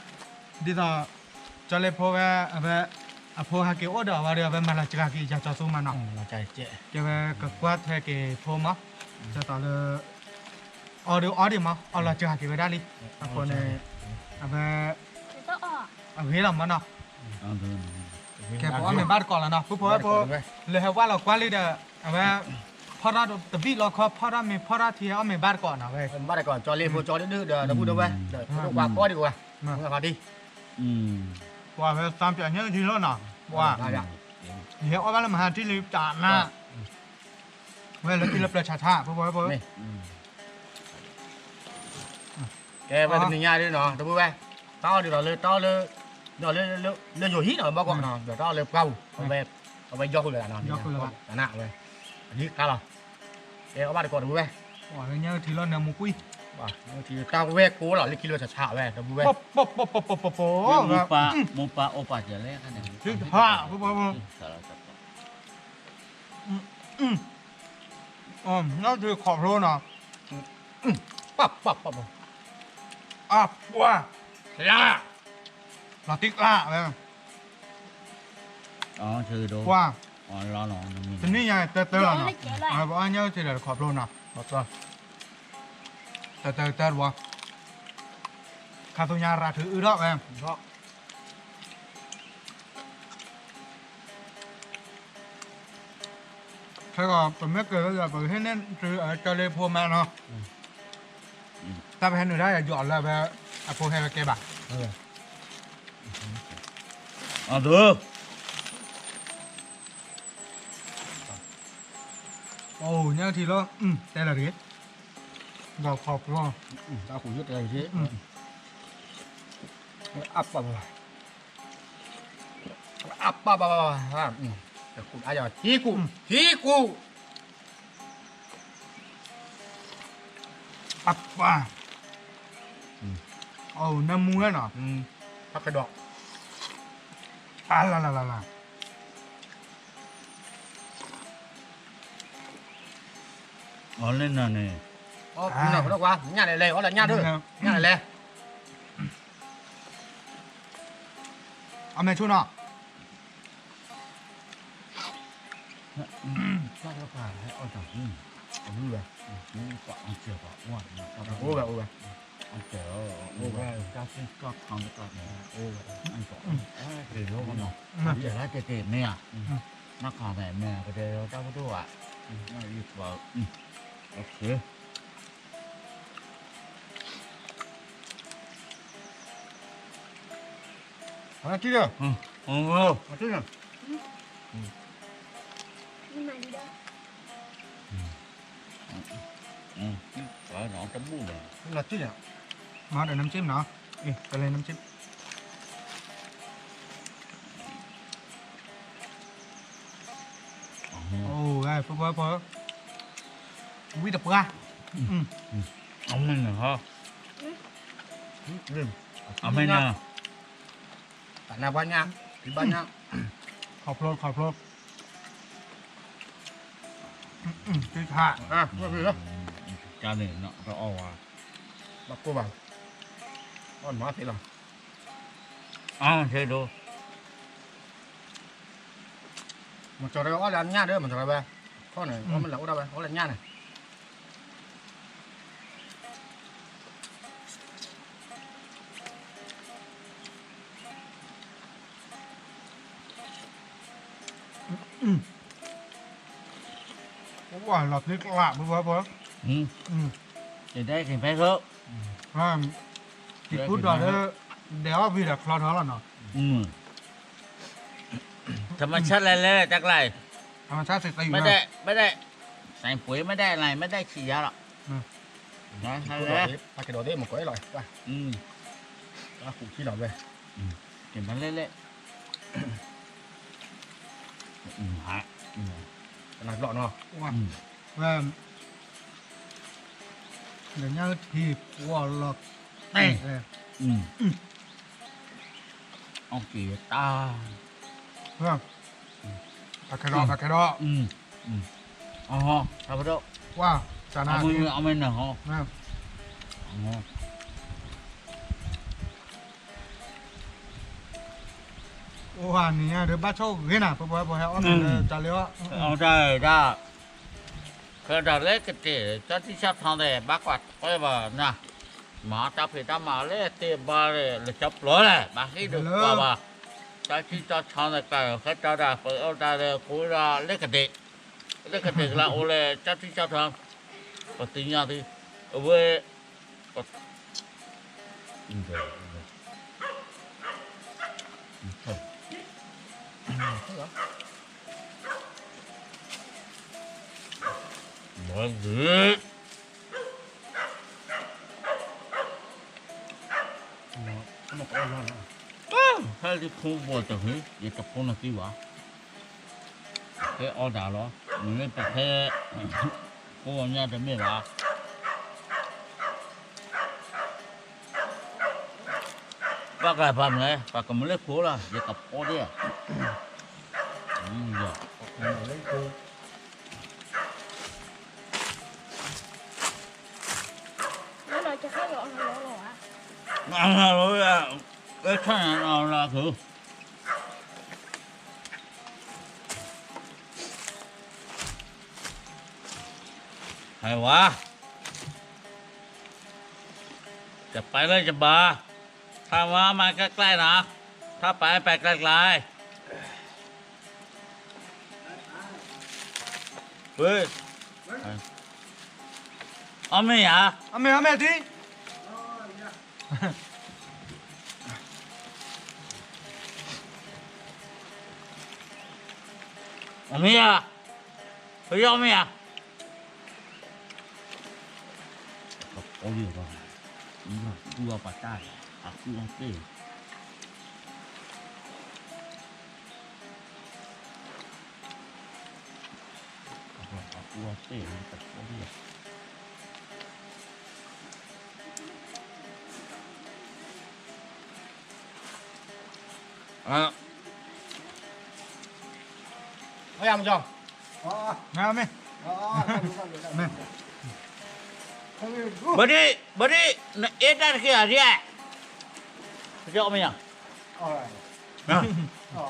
သိး ကၠီလ့ဖိဝဲ အဝဲ အဖိဟဲက့ၤအိၣ်ဒီးအဝဲဒီး အဝဲမၤလီၤစှၤက့ၤယၤကၠီသူမးနီၤ, ကဲဝဲကကွၢ်ထွဲက့ၤဖိမး, ဒ်သိးလၢ အီၣ်ဒီးအီၣ်ဒံးမး အီၣ်လီၤစှၤက့ၤဝဲဒၣ်လံ, အဃိန့ၣ် အဝဲ အဂ့ၤလီၤမးနီၤ, ကဲပအီၣ်မ့ၤဘၣ်တကိးလီၤနီၤ ပဖိဝဲဖိ, လၢဟဲဝဲလီၤကွၢ်လံဒီး အဝဲ ဖီၣ်ထီၣ်တဘံၣ်လီၤခီ ဖီၣ်ထီၣ်မ့ၤဖီၣ်ထီၣ်ထံ အီၣ်မ့ၤဘၣ်တကိးနီၤဝဲ, ဘၣ်တကိး ကၠီလ့ဖိကၠီလ့ဒုၣ်ဒီး ဒီပုၢ်ဒီဝဲၢ် ဒီး ပဒိၣ်ပှၤကီၢ်ဒံးဝဲ, မ့ၢ်ခီဒံး, ပှၤဝဲသးပျးညၣ်ထံလီၤနီၤ, ပှၤ ယဟဲအီၣ်ဘၣ်လၢမဟါထံလံတၢ်နၤ, ဝဲလၢထံလၢပျၢၤဆးဆး ဖိဖိဖိ, မ့ၢ် ကဲဝဲတနံၤညါဒ်နီၤ တဘိဝဲ, တၢ်အီၣ်ဒ်သိးလၢတၢ်အီၣ်လၢ, လၢ, လၢယိၤဟံၣ်နီၤ ဘီကီးနီၤ ဒီးတၢ်အီၣ်လၢပှၢ်ပူၤ, အဝဲ, အဝဲယီၢ်ဃုာ်လၢၤနီၤ, တနၤအဝဲ, အဒ်ခါလီၤ, ကဲအီၣ်ဘၣ်တကိးတဘိဝဲ, ထံလီၤနၢမူကွံာ်, တၢ်ဝဲၢ်ကိးလီၤလၢခံလၢဆါဆါဝဲ တဘိဝဲ, မိၢ်ပၢ်အိၣ်ပာ်စၢၤလဲၣ်ခါန့ၣ်, ထံ, နီၢ်ထံခီၣ်ဖျိနီၤ, အပှၢ်, လၢ, လီၤတံၢ်ကျါဝဲ, ပှၢ်, တနံၣ်ညါတၢတၢလီၤနီၤ, ပှၤအီၣ်ညၣ်ထံဒီးခီၣ်ဖျိနီၤ, တၢတၢတၢတဝီ, ခါသိညါရၤထုးအုးထီၣ်ဝဲ ခဲကီး ပမ့ၢ်က့ၤလၢယွၤ ပကဟ့ၣ်န့ၢ်သု ကၠီလ့ဖိမါနီၤ, တၢ်ပဟဲနုာ်ဒၣ်ယွၤလၢအဝဲ အဖိဟဲလၢကဲဘၣ်, အဒိ, အိၣ်ညၣ်ထံလီၤ, တဲလၢတဂ့ၤ, ဒီးခီဖျိ, တၢ်ခူၣ်ယိၣ်တဲလၢတဂ့ၤ, အပၢ်ဘၣ် အပၢ်ဘၣ်ဘၣ်ဘၣ်, တကူၣ်အါယၤ ထံကူၣ်, ထံကူၣ်, အပၢ်, အိၣ်နၢမူဝဲနီၤ, ဟဲကဒီး, အလလလလ, အီၣ်လၢနၤန့ၣ်, ညၣ်လဲၤလဲၤ အီၣ်လၢညၣ်ဒၢ, ညၣ်လဲၤလဲၤ အမဲာ်ဆိနီၤ, တၢ်တဖၣ်ဟဲအီၣ်တၢ်, အဝံၤဘၣ်, ပှၤအီၣ်စၢၤပှၤအိၣ်, အိၣ်ဝဲအိၣ်ဝဲ, အီၣ်စၢၤ, အိၣ်ဝဲ, တၢ်သ့ၣ်ကီၢ်ခါမတၢ်န့ၣ်, အိၣ်ဝဲ, အီၣ်စၢၤ, တ့ၢ်လီၤနီၤ, တ့ၢ်လၢတ့ၢ်တ့ၢ်မ့ၢ်ဧါ, နခီၣ်မဲာ်မ့ၢ်ဧါ ကတဲတၢ်ပဒိၣ်ဧါ, ယပှၤ, အီၣ်စၢၤ မၤဒီးနမ်ၡ့မနီၤ, တလဲၤနမ်ၡ့, အိၣ်ဝဲ ဖိဖိဖိ, ဝံတပှၢ်, အမ့ၢ်နၤဟီ, အမ့ၢ်နၤ, တၢ်နၢ်ပှၤညါ, ဖံဘၣ်ညါ, ခီဖျိခီဖျိ, တံထါ, ကန့ၣ်တအီၣ်ဝဲ, ဘၣ်ကိၢ်ဘၣ်, အီၣ်မၤသ့လီၤ, အါသ့ဒိ, မၤကၠီၤဝဲအီၣ်လၢအညၣ်ဒီး မၤကၠီၤဝဲ, ခီၣ်န့ၣ် အီၣ်မ့ၢ်လၢအိၣ်ဒၣ်ဝဲ အီၣ်လၢညၣ်န့ၣ် ပှၢ်လီၤသ့ကျး ပှၤပှၤ, တတဲက့ၤဖဲသိး, တံၤဖုဒီးလၢ, ဒဲးအီၣ်ဘံဒီးချီထီလီၤနီၤ, ธรรมชาติလဲၤလဲၤ တၢ်ကျါအံၤ, ธรรมชาติ မ့ၢ်ဒဲး, မ့ၢ်ဒဲး, စဲးပှ့ၤမ့ၢ်ဒဲးလီၤ မ့ၢ်ဒဲးဆံးယါလီၤ, ပှၤကဒီးသ့ၣ်မ့ၢ်ကွဲးလီၤ, ပှၤ, ပှၤကူးထံလီၤဝဲ, က့ၤမၤလဲၣ်လဲၣ်, ကနၣ်ဘျီၣ်နီၤ, ဝဲ, လၢညါထံပှီၢ်လီၤတဲာ်, အီၣ်က့ၤတၢ်, ပခဲဒီး ပခဲဒီး, အီၣ်, ပခဲဒီး, ပှၤ, အမ့ၢ်နၤဟီ, အိၣ်ဟါနံၤညါဒီး ဘၣ်ဆိၣ်ဂ့ၤနၤ ပှၤပှၤဟဲအီၣ်က့ၤလၢတၢ်လၢအီၣ်, အီၣ်တၢ်တၢ်, ခဲဒၣ်လၢကတ့ၢ် ကၠီထံကၠီထီသ့ၣ် ဘၣ်ကွၢ်ထွဲဘၣ်နၤ, မၤတၢ်ဖံးတၢ်မၤလၢသ့ဘၣ်လၢကၠီပျီလဲၣ် ဘၣ်ဟံၣ်ဒိၣ်ကွၢ်ဘၣ်, ကၠီထံကၠီထီသ့ၣ် ကၢ်ခဲတၢ်ဒၣ် ပအိၣ်တၢ်လၢကိးဒီးလၢကတ့ၢ်, လၢကတ့ၢ်ကလၢအိၣ်လၢကၠီထံကၠီထီ, ပသ့ၣ်ညါသု, အဝဲ မၤဒုး, ဟဲလံခိၣ်ဘီၣ်တဂ့ၤ ယတဖိနသံဘၣ်, ဟဲအီၣ်ဒၣ်လီၤ, မ့ၢ်လၢပဟဲ ကိးဝဲညါတမ့ၢ်ဘၣ်, ပှၤကပၤမလဲၣ် ပှၤကမလဲၣ်ခိၣ်လီၤ ယကဖီဒၣ်, လၢ ဟဲဝါ, จะไปแล้วจะมา, ถ้ามามาใกล้ๆนะ, ถ้าไปไปไกลๆ, เฮ้ย, အီၣ်မ့ၢ်ဧါ, အီၣ်မ့ၢ် အီၣ်မ့ၢ်ဒံး အမ့ၢ်ဧါ, ပယီၤမ့ၢ်ဧါ, အီၣ်လံဘၣ်, အီၣ်ပှၤတၢ်, အီၣ်တ့ၢ် အီၣ်တ့ၢ် အီၣ်ယၤမကီၢ်, မ့ၢ်, မ့ၢ်, ဘၣ်ဒံး, ဘၣ်ဒံး, နအဲၣ်တၢ်တက့ၢ်ဧါဒ်, ပကီၢ်မ့ၢ်ယၤ,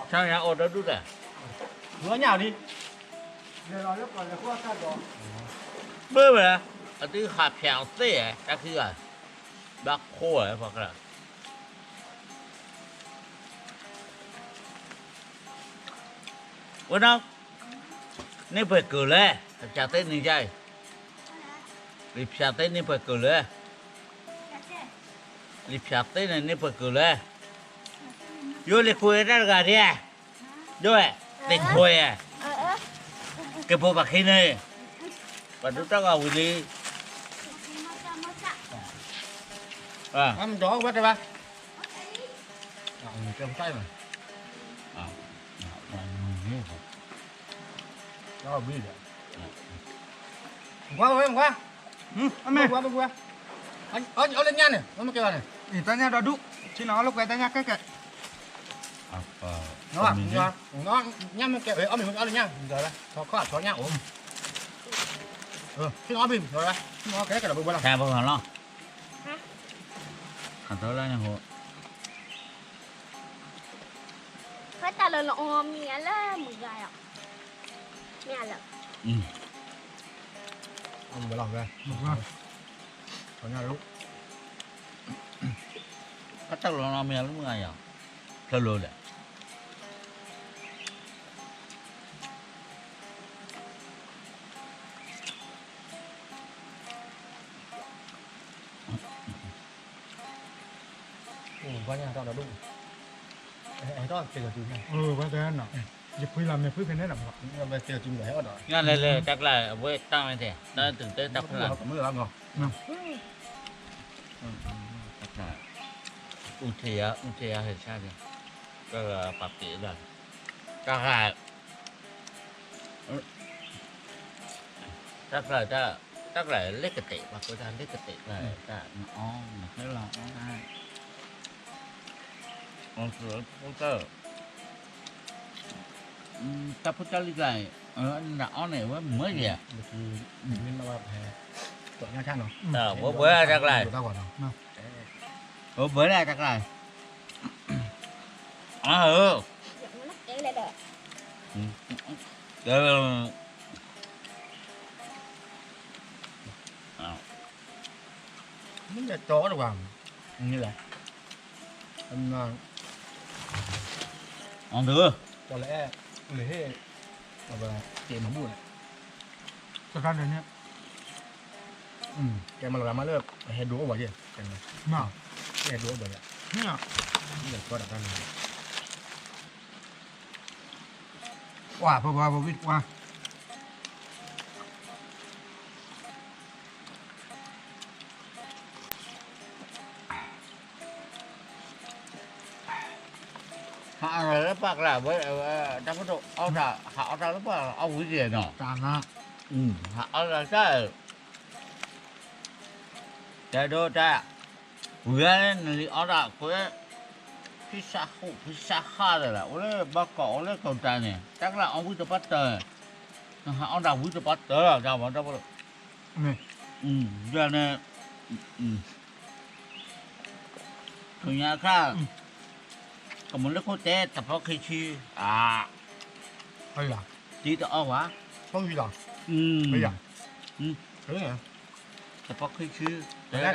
ဆါယၤအီၣ်ဒီဒူၣ်တၢ်, ဘၣ်ညါလံ, ဘၣ်ဝဲ, အသုဟးဖျါအီၣ်သ့ၣ်ဧါ တၢ်ခံဂၤ, ဘၣ်ခိၣ်ဧါ ပှၤကရၢ ဝဲနီၤ, န့ၢ်ပှဲၤကၢၤလဲၣ်, လံာ်ဖၠးသ့ၣ်န့ၣ်ယါအံၤ, လံာ်ဖၠးသ့ၣ်န့ၢ်ပှဲၤကၢၤလဲၣ်, လံာ်ဖၠးသ့ၣ်န့ၣ်န့ၢ်ပှဲၤကၢၤလဲၣ်, ယိၣ်လံာ်ခိၣ်ဝဲတၢ်တဂၤဒ်, ယိၣ်ဝဲ, သ့ၣ်ခိၣ်ဝဲ, ကဲဖိပှၤခံန့ၣ်, ပှၤဒိၣ်တၢ်ဂၤဝံၤလံ, မဒီးဝဲတဘၣ် ကဲပတၢ်အံၤ, အဘံဒီး, ကွၢ်ဝဲ, ကွၢ်, အမ့ၢ်, ကွၢ်, အီၣ်လၢညါန့ၣ်, အမ့ၢ်ကဲဘၣ်န့ၣ်, တၢ်ညၣ်ဒီဒူၣ်, ဆ့ၣ်နီၤအီၣ်လၢကွဲတၢ်ညၣ်ကဲကဲ, ညၣ်မ့ၢ်ကဲ, အီၣ်မ့ၢ်အီၣ်လၢညၣ်, ထီခီၣ်ထီညၣ်အိၣ်, ဆ့ၣ်နီၤအီၣ်ဘံ, ဆ့ၣ်နီၤကဲကဲဒီးဘၣ်ဘၣ်လီၤ, ဆ့ၣ်နီၤကဲကဲဒီးဘၣ်ဘၣ်လီၤ, အတလၢန့ၣ်ဟိ ဖဲတၢ်လၢလီၤအီၣ်မ့ၢ်အလၢမုၢ်ဂၤယီၤ, မ့ၢ်အလၢ, အီၣ်မ့ၢ်ဝဲလီၤဝဲ, မ့ၢ်ဝဲ, ထီၣ်ညါလီၤ, ဖဲတၢ်လီၤလီၤမ့ၢ်အလၢမုၢ်ဂၤယီၤ, ဖျၢၣ်လီၤလဲၣ် ကွၢ်ညါတၢ်ဒီဒူၣ်, အဲၣ်ဒိးက့ၤကတုၤ, ဝဲတဲနီၤ, ယဖှံလီၤမ့ၢ်ဖှံဖဲန့ၣ်လီၤ, ညါလဲၤလဲၤတၢ်ကျါ အဝဲတၢ်ဝဲတဲ, တၢ်တုၤတဲတၢ်ဖှံလီၤ, တၢ်ကျါ, အူထံယါ အူထံယါဟဲဆါန့ၣ်, တၢ်ပာ်ပ့ၤလီၤ, တၢ် တၢ်ကျါ, တၢ်ကျါလၢကတဲာ်, ပှၤကိးတၢ်လၢကတဲာ်ကျါ, တၢ်နအီၣ်နဟဲလီၤအီၣ်တၢ်, ဖိတၢ်, တၢ်ဖိတၢ်လံၤကျါ, နအီၣ်န့ၣ် အဝဲမၢယဲၢ်, ဝဲဘၣ်တၢ်ကျါ, ဝဲဘၣ်တၢ်ကျါ, အၢ မ့ၢ်ကၠီတဝၤ, မ့ၢ်လဲၣ်, အီၤဒုး, ကၠီလၢအဲၣ်, လၢဟ့ၣ်, အဝဲတ့မၤဘူၣ်န့ၣ်, တခါန့ၣ်န့ၣ်, ကဲမၤလီၤမၤလၢ ဟဲဒိအိၣ်ဘၣ်ယဲၢ်, ဟဲဒိအိၣ်ဘၣ်ယဲၢ်, မ့ၢ်လဲၣ်ကၠီတၢ်တၢ်န့ၣ်, ပှၤဖိပှၤဖိဝံၣ်ပှၤ, ပှၤကျါဝဲ, တၢ်ဖိတအီၣ်တၢ် ဟးအီၣ်တၢ်လၢပှၤအီၣ်ဝံၤက့ၤနီၤ, ဟးအီၣ်တၢ်, တဲဒိတၢ်, ဝံၤနလံအီၣ်တၢ်ကွဲ, ဖံစးဃိး ဖံစးဃါဒီးလၢ အိၣ်လၢဘီကီး အိၣ်လၢကီၢ်တၢ်န့ၣ် တၢ်ကျါအီၣ်ဝံၤတပှၢ်တၢၢ်, နဟးအီၣ်တၢ်ဝံၤတပှၢ်တၢၢ်လီၤ တၢ်ဝဲတၢ်ဖိ, ယန့ၣ် ထူညါခါ, ကမူၤလၢခိၣ်တဲ တဖီခံဆံ, တံတအီၣ်ဝဲ, တဖီခံဆံ, တဲဒၣ်,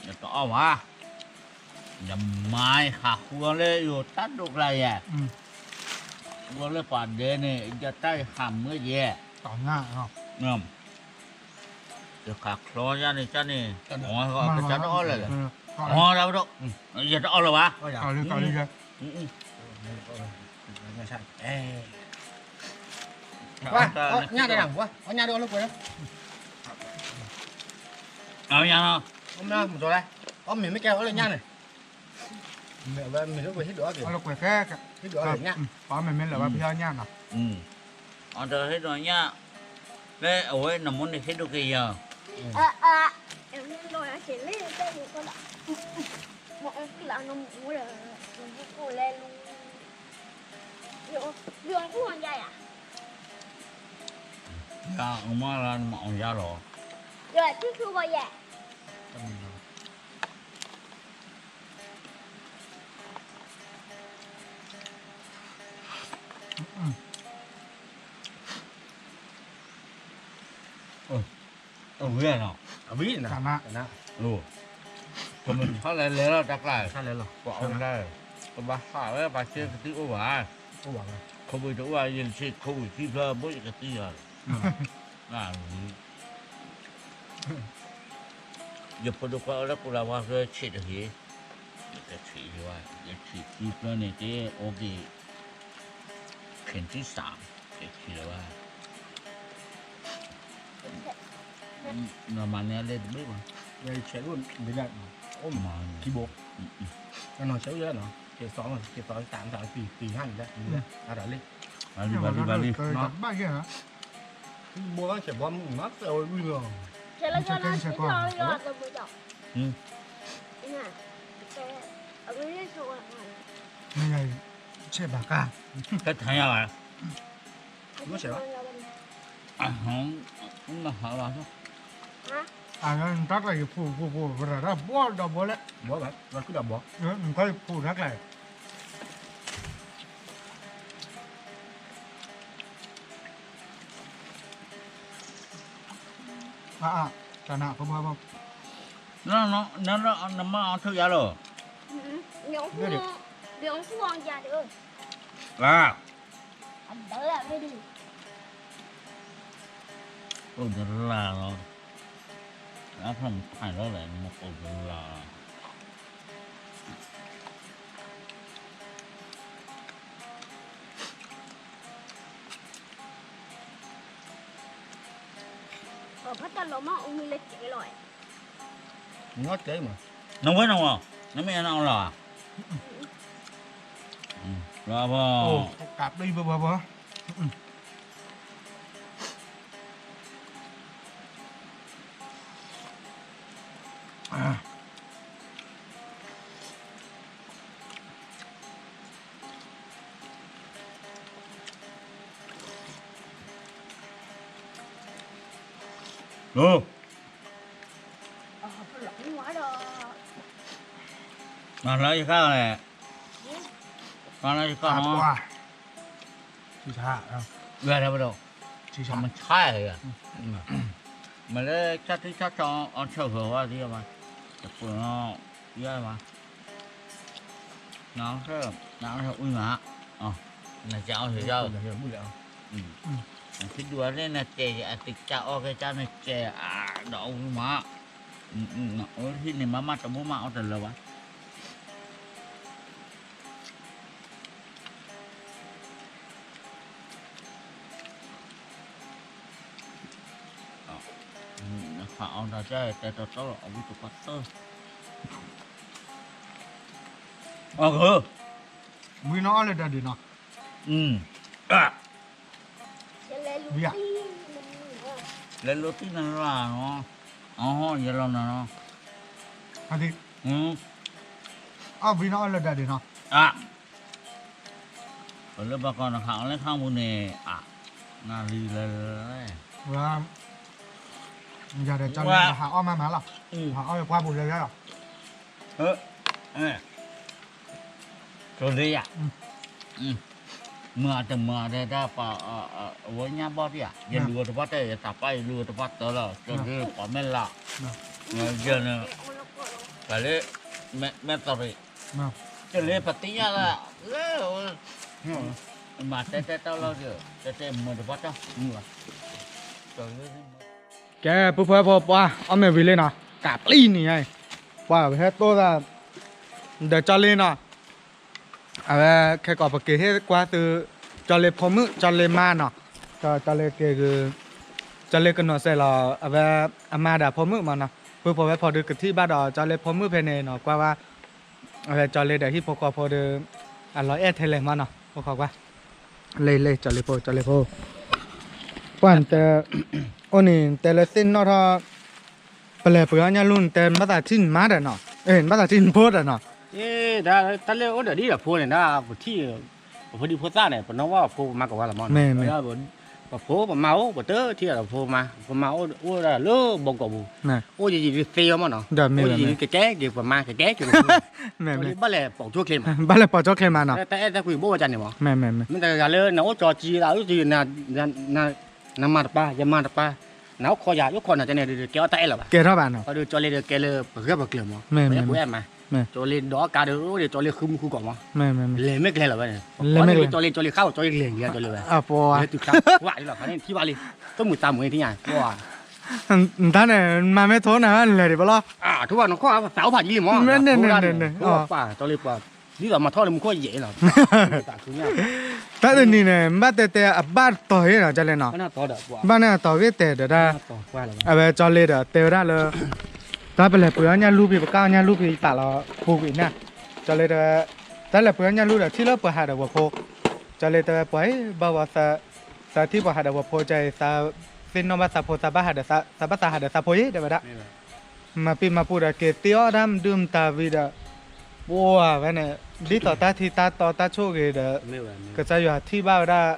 တအီၣ်ဝဲ, ယမၤဟးဃုအီၤလၢယတၢ်ဒိၣ်ကျါယဲ, ဃုအီၤလၢပှၤဒဲန့ၣ် ယတၢ်ယဟးမုာ်ယဲ, ယခးချီယၤန့ၣ် ကန့ၣ်, ကစၢ်တအီၣ်လၢၤ, တၢ်ဝဲဒၣ်, ယတအီၣ်လၢၤဘၣ်, ညၣ်တ, အီၣ်မ့ၢ်မ့ၢ်ကဲအီၣ်လၢညၣ်န့ၣ်, မ့ၢ်လၢကွဲးခဲ, ပှၤမ့ၢ်မ့ၢ်လၢၤဘၣ်ဖဲညၣ်နီၤ, အတဟ့ၣ်ဒိးညၣ်, ဖဲအဝဲနမိၢ်န့ၣ်ဟ့ၣ်ဒိးက့ၤယၤ, ယၤအမါလၢနမၤအီၣ်ယၤလီၤ, ယဲ, အဝံၤနီၤ, အဝံၤနီၤ, ကမုၢ်ထီၣ်လဲၤလဲၤလီၤတၢ်ကျါ, ပှၤအိၣ်ဒၣ်, ပဘၣ်ဟးဝဲပှၤစ့ကသံအိၣ်ဘၣ်, ခိၣ်ဘုးတအိၣ်ဘၣ် ယဆံးခိၣ်ဘုးခံဖျၢၣ်ဘိယကသံယၤ, ယဖိဒိၣ်ခွါအိၣ်လၢကူလၤဝါဖျၢၣ်ဆံးတဂ့ၤ, ယကဆံးယဝဲ, ယဆံးခံဖျၢၣ်န့ၣ် တအိၣ်က့ၤ, ခံဆံသၢ, ယဆံးလၢၤဘၣ် နမၤန့ၢ်အလၢတဘ့ၣ်ဘၣ်, ဆဲးအိၣ်ဘ့ၣ်ဒၣ်, အိၣ်မးခံဘိ, နဆဲးအိၣ်ယဲနီၤ, ကဲသီ, ကဲသီသးသးသံသံဟါန့ၣ်, ဘၣ်လံ, ဘၣ်လံ, ဘၣ်လံ, ဘိဆဲးဘီမုၢ်မး သဲဝဲလွံၢ်လီၤ, ဆဲးဘၣ်ကါ, ဘိဆဲးဘၣ်, မဟါလီၤ, အတၢ်တၢ်ယဖိဖိဖိ ရၤတၢ်ဘီဒီးဘီလဲၣ်, ဘီဘၣ်, ရၤခုဒီးဘီ, နကယဖိတၢ်ကျါ အါအါ, တၢ်နး ဖိမုၣ်ဖိ, နမၤအီၤထုးယၤလီၤ, လၢ, အိၣ်တလၢ်လီၤ, အဖျၢၣ်မဖးလီၤလဲၣ် နမ့ၢ်အိၣ်တလၢ်လီၤ နဝဲနဝဲ, နမ့ၢ်နအီၣ်လီၤဧါ, လီၤဘၣ်, ကးပျံၤဘၣ်ဘၣ်ဘၣ်, မၤလၢယခါလဲၣ်, မၤလၢယခါ, ဝဲဒၣ်ပဒိၣ်, မဆါ, မ့ၢ်လၢတၢ်ထံၣ်တၢ်တီအီၣ်ဆၢၣ်ဃၢၤဝဲသ့ၣ်မး, တပၢၤနီၣ်, ယဲမး, နအီၣ်ဆၢ, နအီၣ်ဆၢဝံၤမး, နကအီၣ်ဆၢယၤ, နထံၣ်ဒူၣ်အီၤန့ၣ် နတဲယၤ အသ့ၣ်ကစၢ်အီၣ်ကဲကစၢ် နတဲအါဒီးအီၣ်ဝံၤမး, နအီၣ်ဟံၣ်န့ၣ်မးမးတဘိမးအီၣ်တလၢာ်ဘၣ်. နဖးအီၣ်တၢ်တဲတဲတီတီလီၤ အဝံၣ်တပှၢ်သၢ အဂ့ၤ, ဝံၤနီၤအီၣ်လၢဒၢးဒံးနီၤ, ဝံၤဧါ, လဲၤလိာ်သံနၤလီၤ, အယဲလီၤနၤလီၤ, အဝံၤနီၤအီၣ်လၢဒၢးဒံးနီၤ, ပလၢဘၣ်ကီနခးအီၤလၢခါပူၤန့ၣ်, နၤလံလၢ, ယၤဒီးကၠီလ့ဟးအီၣ်မးမးလီၤ, ဟးအီၣ်ယပှၢ်ပူၤလၢယၤလီၤ, ကၠီလ့ယၤ, မၤတမၤဒဲဒၣ်ပှၤ, အဝဲညါဘီတယၤ, ယလူၤအီၤတပှၢ်တၢၢ် ယသးပှၢ်ယလူၤအီၤတပှၢ်တၢၢ်လီၤ, ကၠီလ့ပှၤမဲၢ်လး, ယဲန့ၣ်, ပှၤလၢ, မဲၢ်သီရံၣ်, ကၠီလ့ပသ့ၣ်ညါလၢ, မၤတဲတဲတၢ်လီၤဒီး, တဲတဲမၤတပှၢ်တၢၢ်, ကဲ ပုၢ်ဖိဝဲၢ်ဖိ ပှၤအီၣ်မ့ၤဝံၤလံနီၤ, ကးပျံၤန့ၣ်ညါအံၤ, ပှၤပဟဲတိၢ်သး, ဒီးကၠီလ့နီၤ, အဝဲခဲကိာ်ပက့ၤဟ့ၣ်ကွၢ်သု, ကၠီလ့ဖိမုၣ် ကၠီလ့မါနီၤ, ကၠီလ့က့ၤဂုာ်, ကၠီလ့ကနီၤစဲးလီၤ, အဝဲအမါဒီးဖိမုၣ်မးနီၤ, ပုၢ်ဖိဝဲၢ်ဖိဒုးကထံၣ်ဘၣ်ဒီး ကၠီလ့ဖိမုၣ်ဖဲန့ၣ်နီၤ, ကွၢ်ဝဲ, အဝဲကၠီလ့ဒီးဟံၣ်ဖိဃီဖိဒီး, အလီၤအဲၣ်ထဲလဲၣ်မးနီၤ, ဖိဃီကွၢ် လ့လ့ ကၠီလ့ဖိ ကၠီလ့ဖိ, ပှၢ်နတဲ, အိၣ်န့ၣ်တဲလၢသ့ၣ်နီၣ်ထီၣ်, ပလဲၤပှ့ၤအီၣ်ညၣ်လူၢ်နတဲနဘၣ်သးထံၣ်နမါဒီးနီၤ, နဘၣ်သးထံၣ်နဖိဒီးနီၤ, တၢ်လၢအိၣ်ဒီးဒ်ဒီးဖိန့ၣ်ဒၣ်, ပထံၣ်, ပဖိဒံဖိသၣ်န့ၣ် ပနီၣ်ဘၣ်ပဖိပမါကိးဂၤလီၤမး, ပဖိပမါအိၣ် ပတထံၣ်ဒီးဖိမါ, ပမါအိၣ်ဒၣ်လၢဘီကီးပူၤ, အိၣ်ယံၤယံၤဒုးသ့အီၤမးနီၤ, အိၣ်ယံၤယံၤဒုးကကဲက့ၤပမါ ကကဲက့ၤပဖိ ဘၣ်လဲၤပိာ်ကၠိချ့မး, ဘၣ်လဲၤပိာ်ကၠိချ့မးနီၤ, တၢ်အဲၣ်တၢ်ကွံဘိၣ်ဝဲကန့ၣ်မး, မ့ၢ်တဂၤလၢနအိၣ်ကၠီကံသး နမၤတပၢ် ယမၤတပၢ်, နအိၣ်ခိးယၤ ယအိၣ်ခိးနၤန့ၣ်ဒီး ကဲအီၣ်တၢ်အဲၣ်လၢၤဘၣ်, ကဲထီၣ်ဘၣ်နီၤ, ဒီးကၠီလ့ဒီးကဲလၢပဂၢၢ်ပကျၢၤမး, ပအဲၣ်မး, ကၠီလ့ဒီးအကါဒီးအိၣ်ဒီးကၠီလ့ဃုမူဃုကီးမး, လဲၤမ့ၢ်ကျဲလီၤဝဲန့ၣ်, လဲၤမ့ၢ်ကျဲ, ကၠီလ့ ကၠီလ့ဃါ ကၠီလ့လဲၤကျဲလီၤဝဲ, လဲၤတုၤခါ ဝဲလီၤခါန့ၣ်ထံၣ်ဘၣ်လံ, တမုာ်သးမုာ်န့ၣ်ထံၣ်ညါ, နတၢ်န့ၣ် မၤမ့ၢ်ထိနၤလဲၤဒံးဘၣ်လီၤ, ထိဘၣ်နခီၣ်သးအိၣ်ဖးယံၤလံမး, ပၢ်ကၠီလ့ပှၤ, ဒ်သိးမၤထီၣ်လၢမူခိၣ်ယဲၢ်လီၤ, တၢ်တနံၤန့ၣ် ဘၣ်တဲတဲအဘၣ်တီၤဂ့ၤနီၤ ကၠီလ့နီၤ, ဘၣ်န့ၣ်အတီၤဂ့ၤတဲဒီးတၢ်, အဝဲကၠီလ့ဒီးတဲဝဲဒၣ်လၢ, တၢ်ပလဲၤပှ့ၤအီၣ်ညၣ်လူၢ်ဖဲ ပကၣ်အီၣ်ညၣ်လူၢ်ဖဲ ယပာ်လီၤပူၤကွံာ်န့ၣ်, ကၠီလ့တဲဝဲ, တၢ်လဲၤပှ့ၤအီၣ်ညၣ်လူၢ်ဒီးထံၣ်လၢပှၤဟးဒီးပှၤဖိ, ကၠီလ့တဲဝဲပှၤအံၤ ဘၣ်ဝဲ, သးထံၣ်ပှၤဟးဒီးပှၤဖိကဲအံၤ သးသ့ၣ်နီၣ်ဘၣ်သးဖိ သးဘၣ်ဟးဒီးသး, သးဘၣ်သးဟးဒီးသးဖိယဲၢ်တဲဝဲဒၣ်, မၤပံာ်မၤပူၤဒီးက့ၤတ့အီၣ်တၢ်မဒုမတၤဝံၤဒီး, ပှၤဝဲန့ၣ်, ဒ်သိးတၢ်ထံတၢ်တီတၢ်ဆိၣ်ဂ့ၤဒီး, ကစၢ်ယွၤထံၣ်ဘၣ်ဝဲဒၣ်,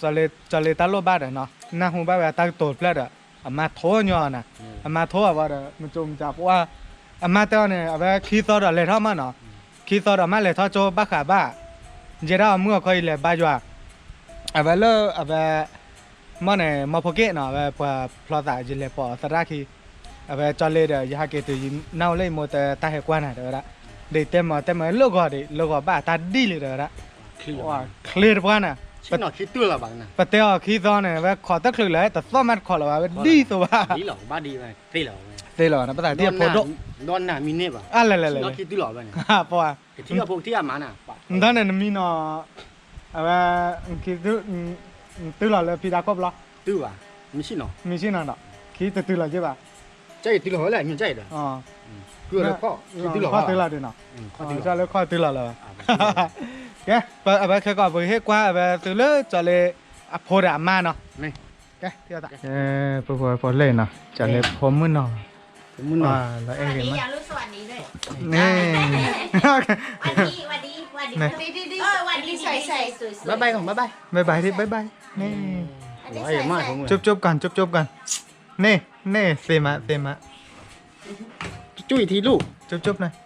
ကၠီလ့တၢ်လိၣ်ဘၣ်ဒီးနီၤ နၢ်ဟူဘၣ်ဝဲအတၢ်ကတိၤတဖျၢၣ်ဒီး, အမါထိညီနၤ, အမါထိအဝဲဒီး မကၠိမကၠးပှၤ, အမါတဲအီၤန့ၣ် အဝဲခံသီဒီးလဲၤထီၣ်မးနီၤ, ခံသီဒီးမါလဲၤထီၣ်ကၠိဘၣ်ဃးဘၣ်, ယဲဒၣ်အမုၢ်အခီယလဲၤဘါယွၤ, အဝဲလၢအဝဲ မ့ၢ်န့ၣ် မီဖိက့ၣ်နီၤ အဝဲပှၤဖျီသးယလဲၤပိာ်အသရၣ်ခံ, အဝဲကၠီလ့ဒီး ယဟးက့ၤတုၤယနၢ်ဟူလၢယမိၢ်တဲတၢ်ဟဲကွၢ်နၤတဲဝဲဒၣ်, ဒ်တဲမၤတဲမၤလၢဂီၤဒံး လၢဂီၤဘၣ်တၢ်ဒ်လံတဲဝဲဒၣ်, ချ့တပှၢ်နၤ, ပတဲအီၤခံသီန့ၣ် အဝဲခိးတချုးလၢၤ တသီၣ်မးတခိးလၢၤဘၣ် အဝဲဒ်သိးဘၣ်, သ့လီၤနပသးထံၣ်ဖိဒိၣ်, အလဲၣ်လဲၣ်လဲၣ်, ပှၤ နတၢ်န့ၣ် နမံနီၤ, အဝဲ, တုၤလီၤလၢဖံဒါခိၣ်ဘျီ, မံဆ့ၣ်နီၤဒီး, ခံတတုၤလီၤက့ဘၣ်, ကတုၤလီၤဝဲလၢ, ခီၣ်တုၤလီၤဒံးနီၤ, ကလၢခီၣ်တုၤလီၤလၢၤဘၣ်, ကဲ, အဝဲခဲကီး ပကဟ့ၣ်ကွၢ်အဝဲသုလၢကၠီလ့, အဖိဒီးအမါနီၤ, ကဲ, ဖိလဲၣ်နီၤ ကၠီလ့ဖိမုၣ်နီၤ, လီၤအဲၣ်ဂ့ၤမး, န့ၣ်, ဘၣ်ဘၣ်, ဘၣ်ဘၣ်, န့ၣ်, ကၠိပ်ကၠိပ်ကၠိပ်ကၠိပ်ကၠိပ်ကၠိပ်ကၠိပ်ကၠိပ်ကၠိပ်ကၠိပ်, န့ၣ်, န့ၣ်, သ့မး သ့မး, ကၠိပ်ကၠိပ်န့ၣ်,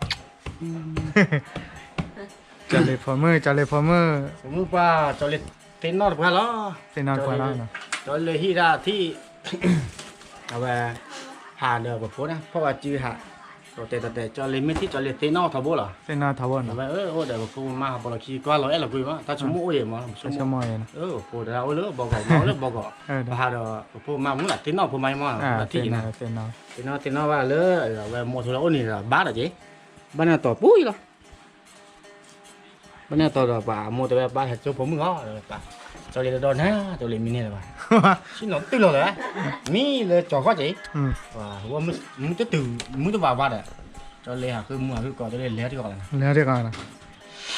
ကၠီလ့ဖိမုၣ် ကၠီလ့ဖိမုၣ်, ပှၤကၠီလ့သ့ၣ်နီၣ်တပှၢ်လီၤ, သ့ၣ်နီၣ်တပှၢ်လီၤ, ကၠီလ့ဟံၣ်ဒၣ်ထံၣ်, အဝဲ, ဟးဒီးပဖိန့ၣ် ဖီၣ်ဝဲစုဟး, ဒီးတဲတဲတဲ ကၠီလ့မ့ၢ်ထံၣ်ကၠီလ့သ့ၣ်နီၣ်ထီဘိလီၤ, သ့ၣ်နီၣ်ထီဘိနီၤ, အဝဲအိၣ်ဒီးပဖိပမါဟးပီလီၤခံ ကွၢ်လီၤအဲၣ်လီၤကွံမး တၢ်ဆိကမိၣ်အိၣ်အံၤမး, ပဖိတဂၤအိၣ်လၢဘီကီး မါအိၣ်လၢဘီကီး, ပဟးဒီးပဖိပမါမူလၢသ့ၣ်နီၣ်ဖိမါအံၤမး, သ့ၣ်နီၣ်, သ့ၣ်နီၣ်သ့ၣ်နီၣ်ဘၣ်လၢ, အဝဲမိၢ်ထိလၢအိၣ်န့ၣ်ဒီးဘၣ်ဒီးက့ၤ, ဘၣ်န့ၣ်တီၤပူၤအံၤလီၤ ဘၣ်န့ၣ်တီၤဒီးပှၤအမိၢ်တဲဝဲပၢ်ဟဲကၠိဖိမုၣ်ဟီ, ကၠီလ့ဒီဒီနၤ ကၠီလ့မံန့ၢ်လၢၤဘၣ်, ဆ့ၣ်နီၤတုၤလီၤလၢၤ, မံလၢကၠီၤခီၣ်က့ၤ, မုၢ်တတုၤ, မုၢ်တဘၣ်ဘၣ်ဒီး, ကၠီလ့ဟးဃုမူဟးဃုကီး ကၠီလ့လဲၤထံၣ်ကီးလီၤ, လဲၤထံၣ်ကီးလီၤ,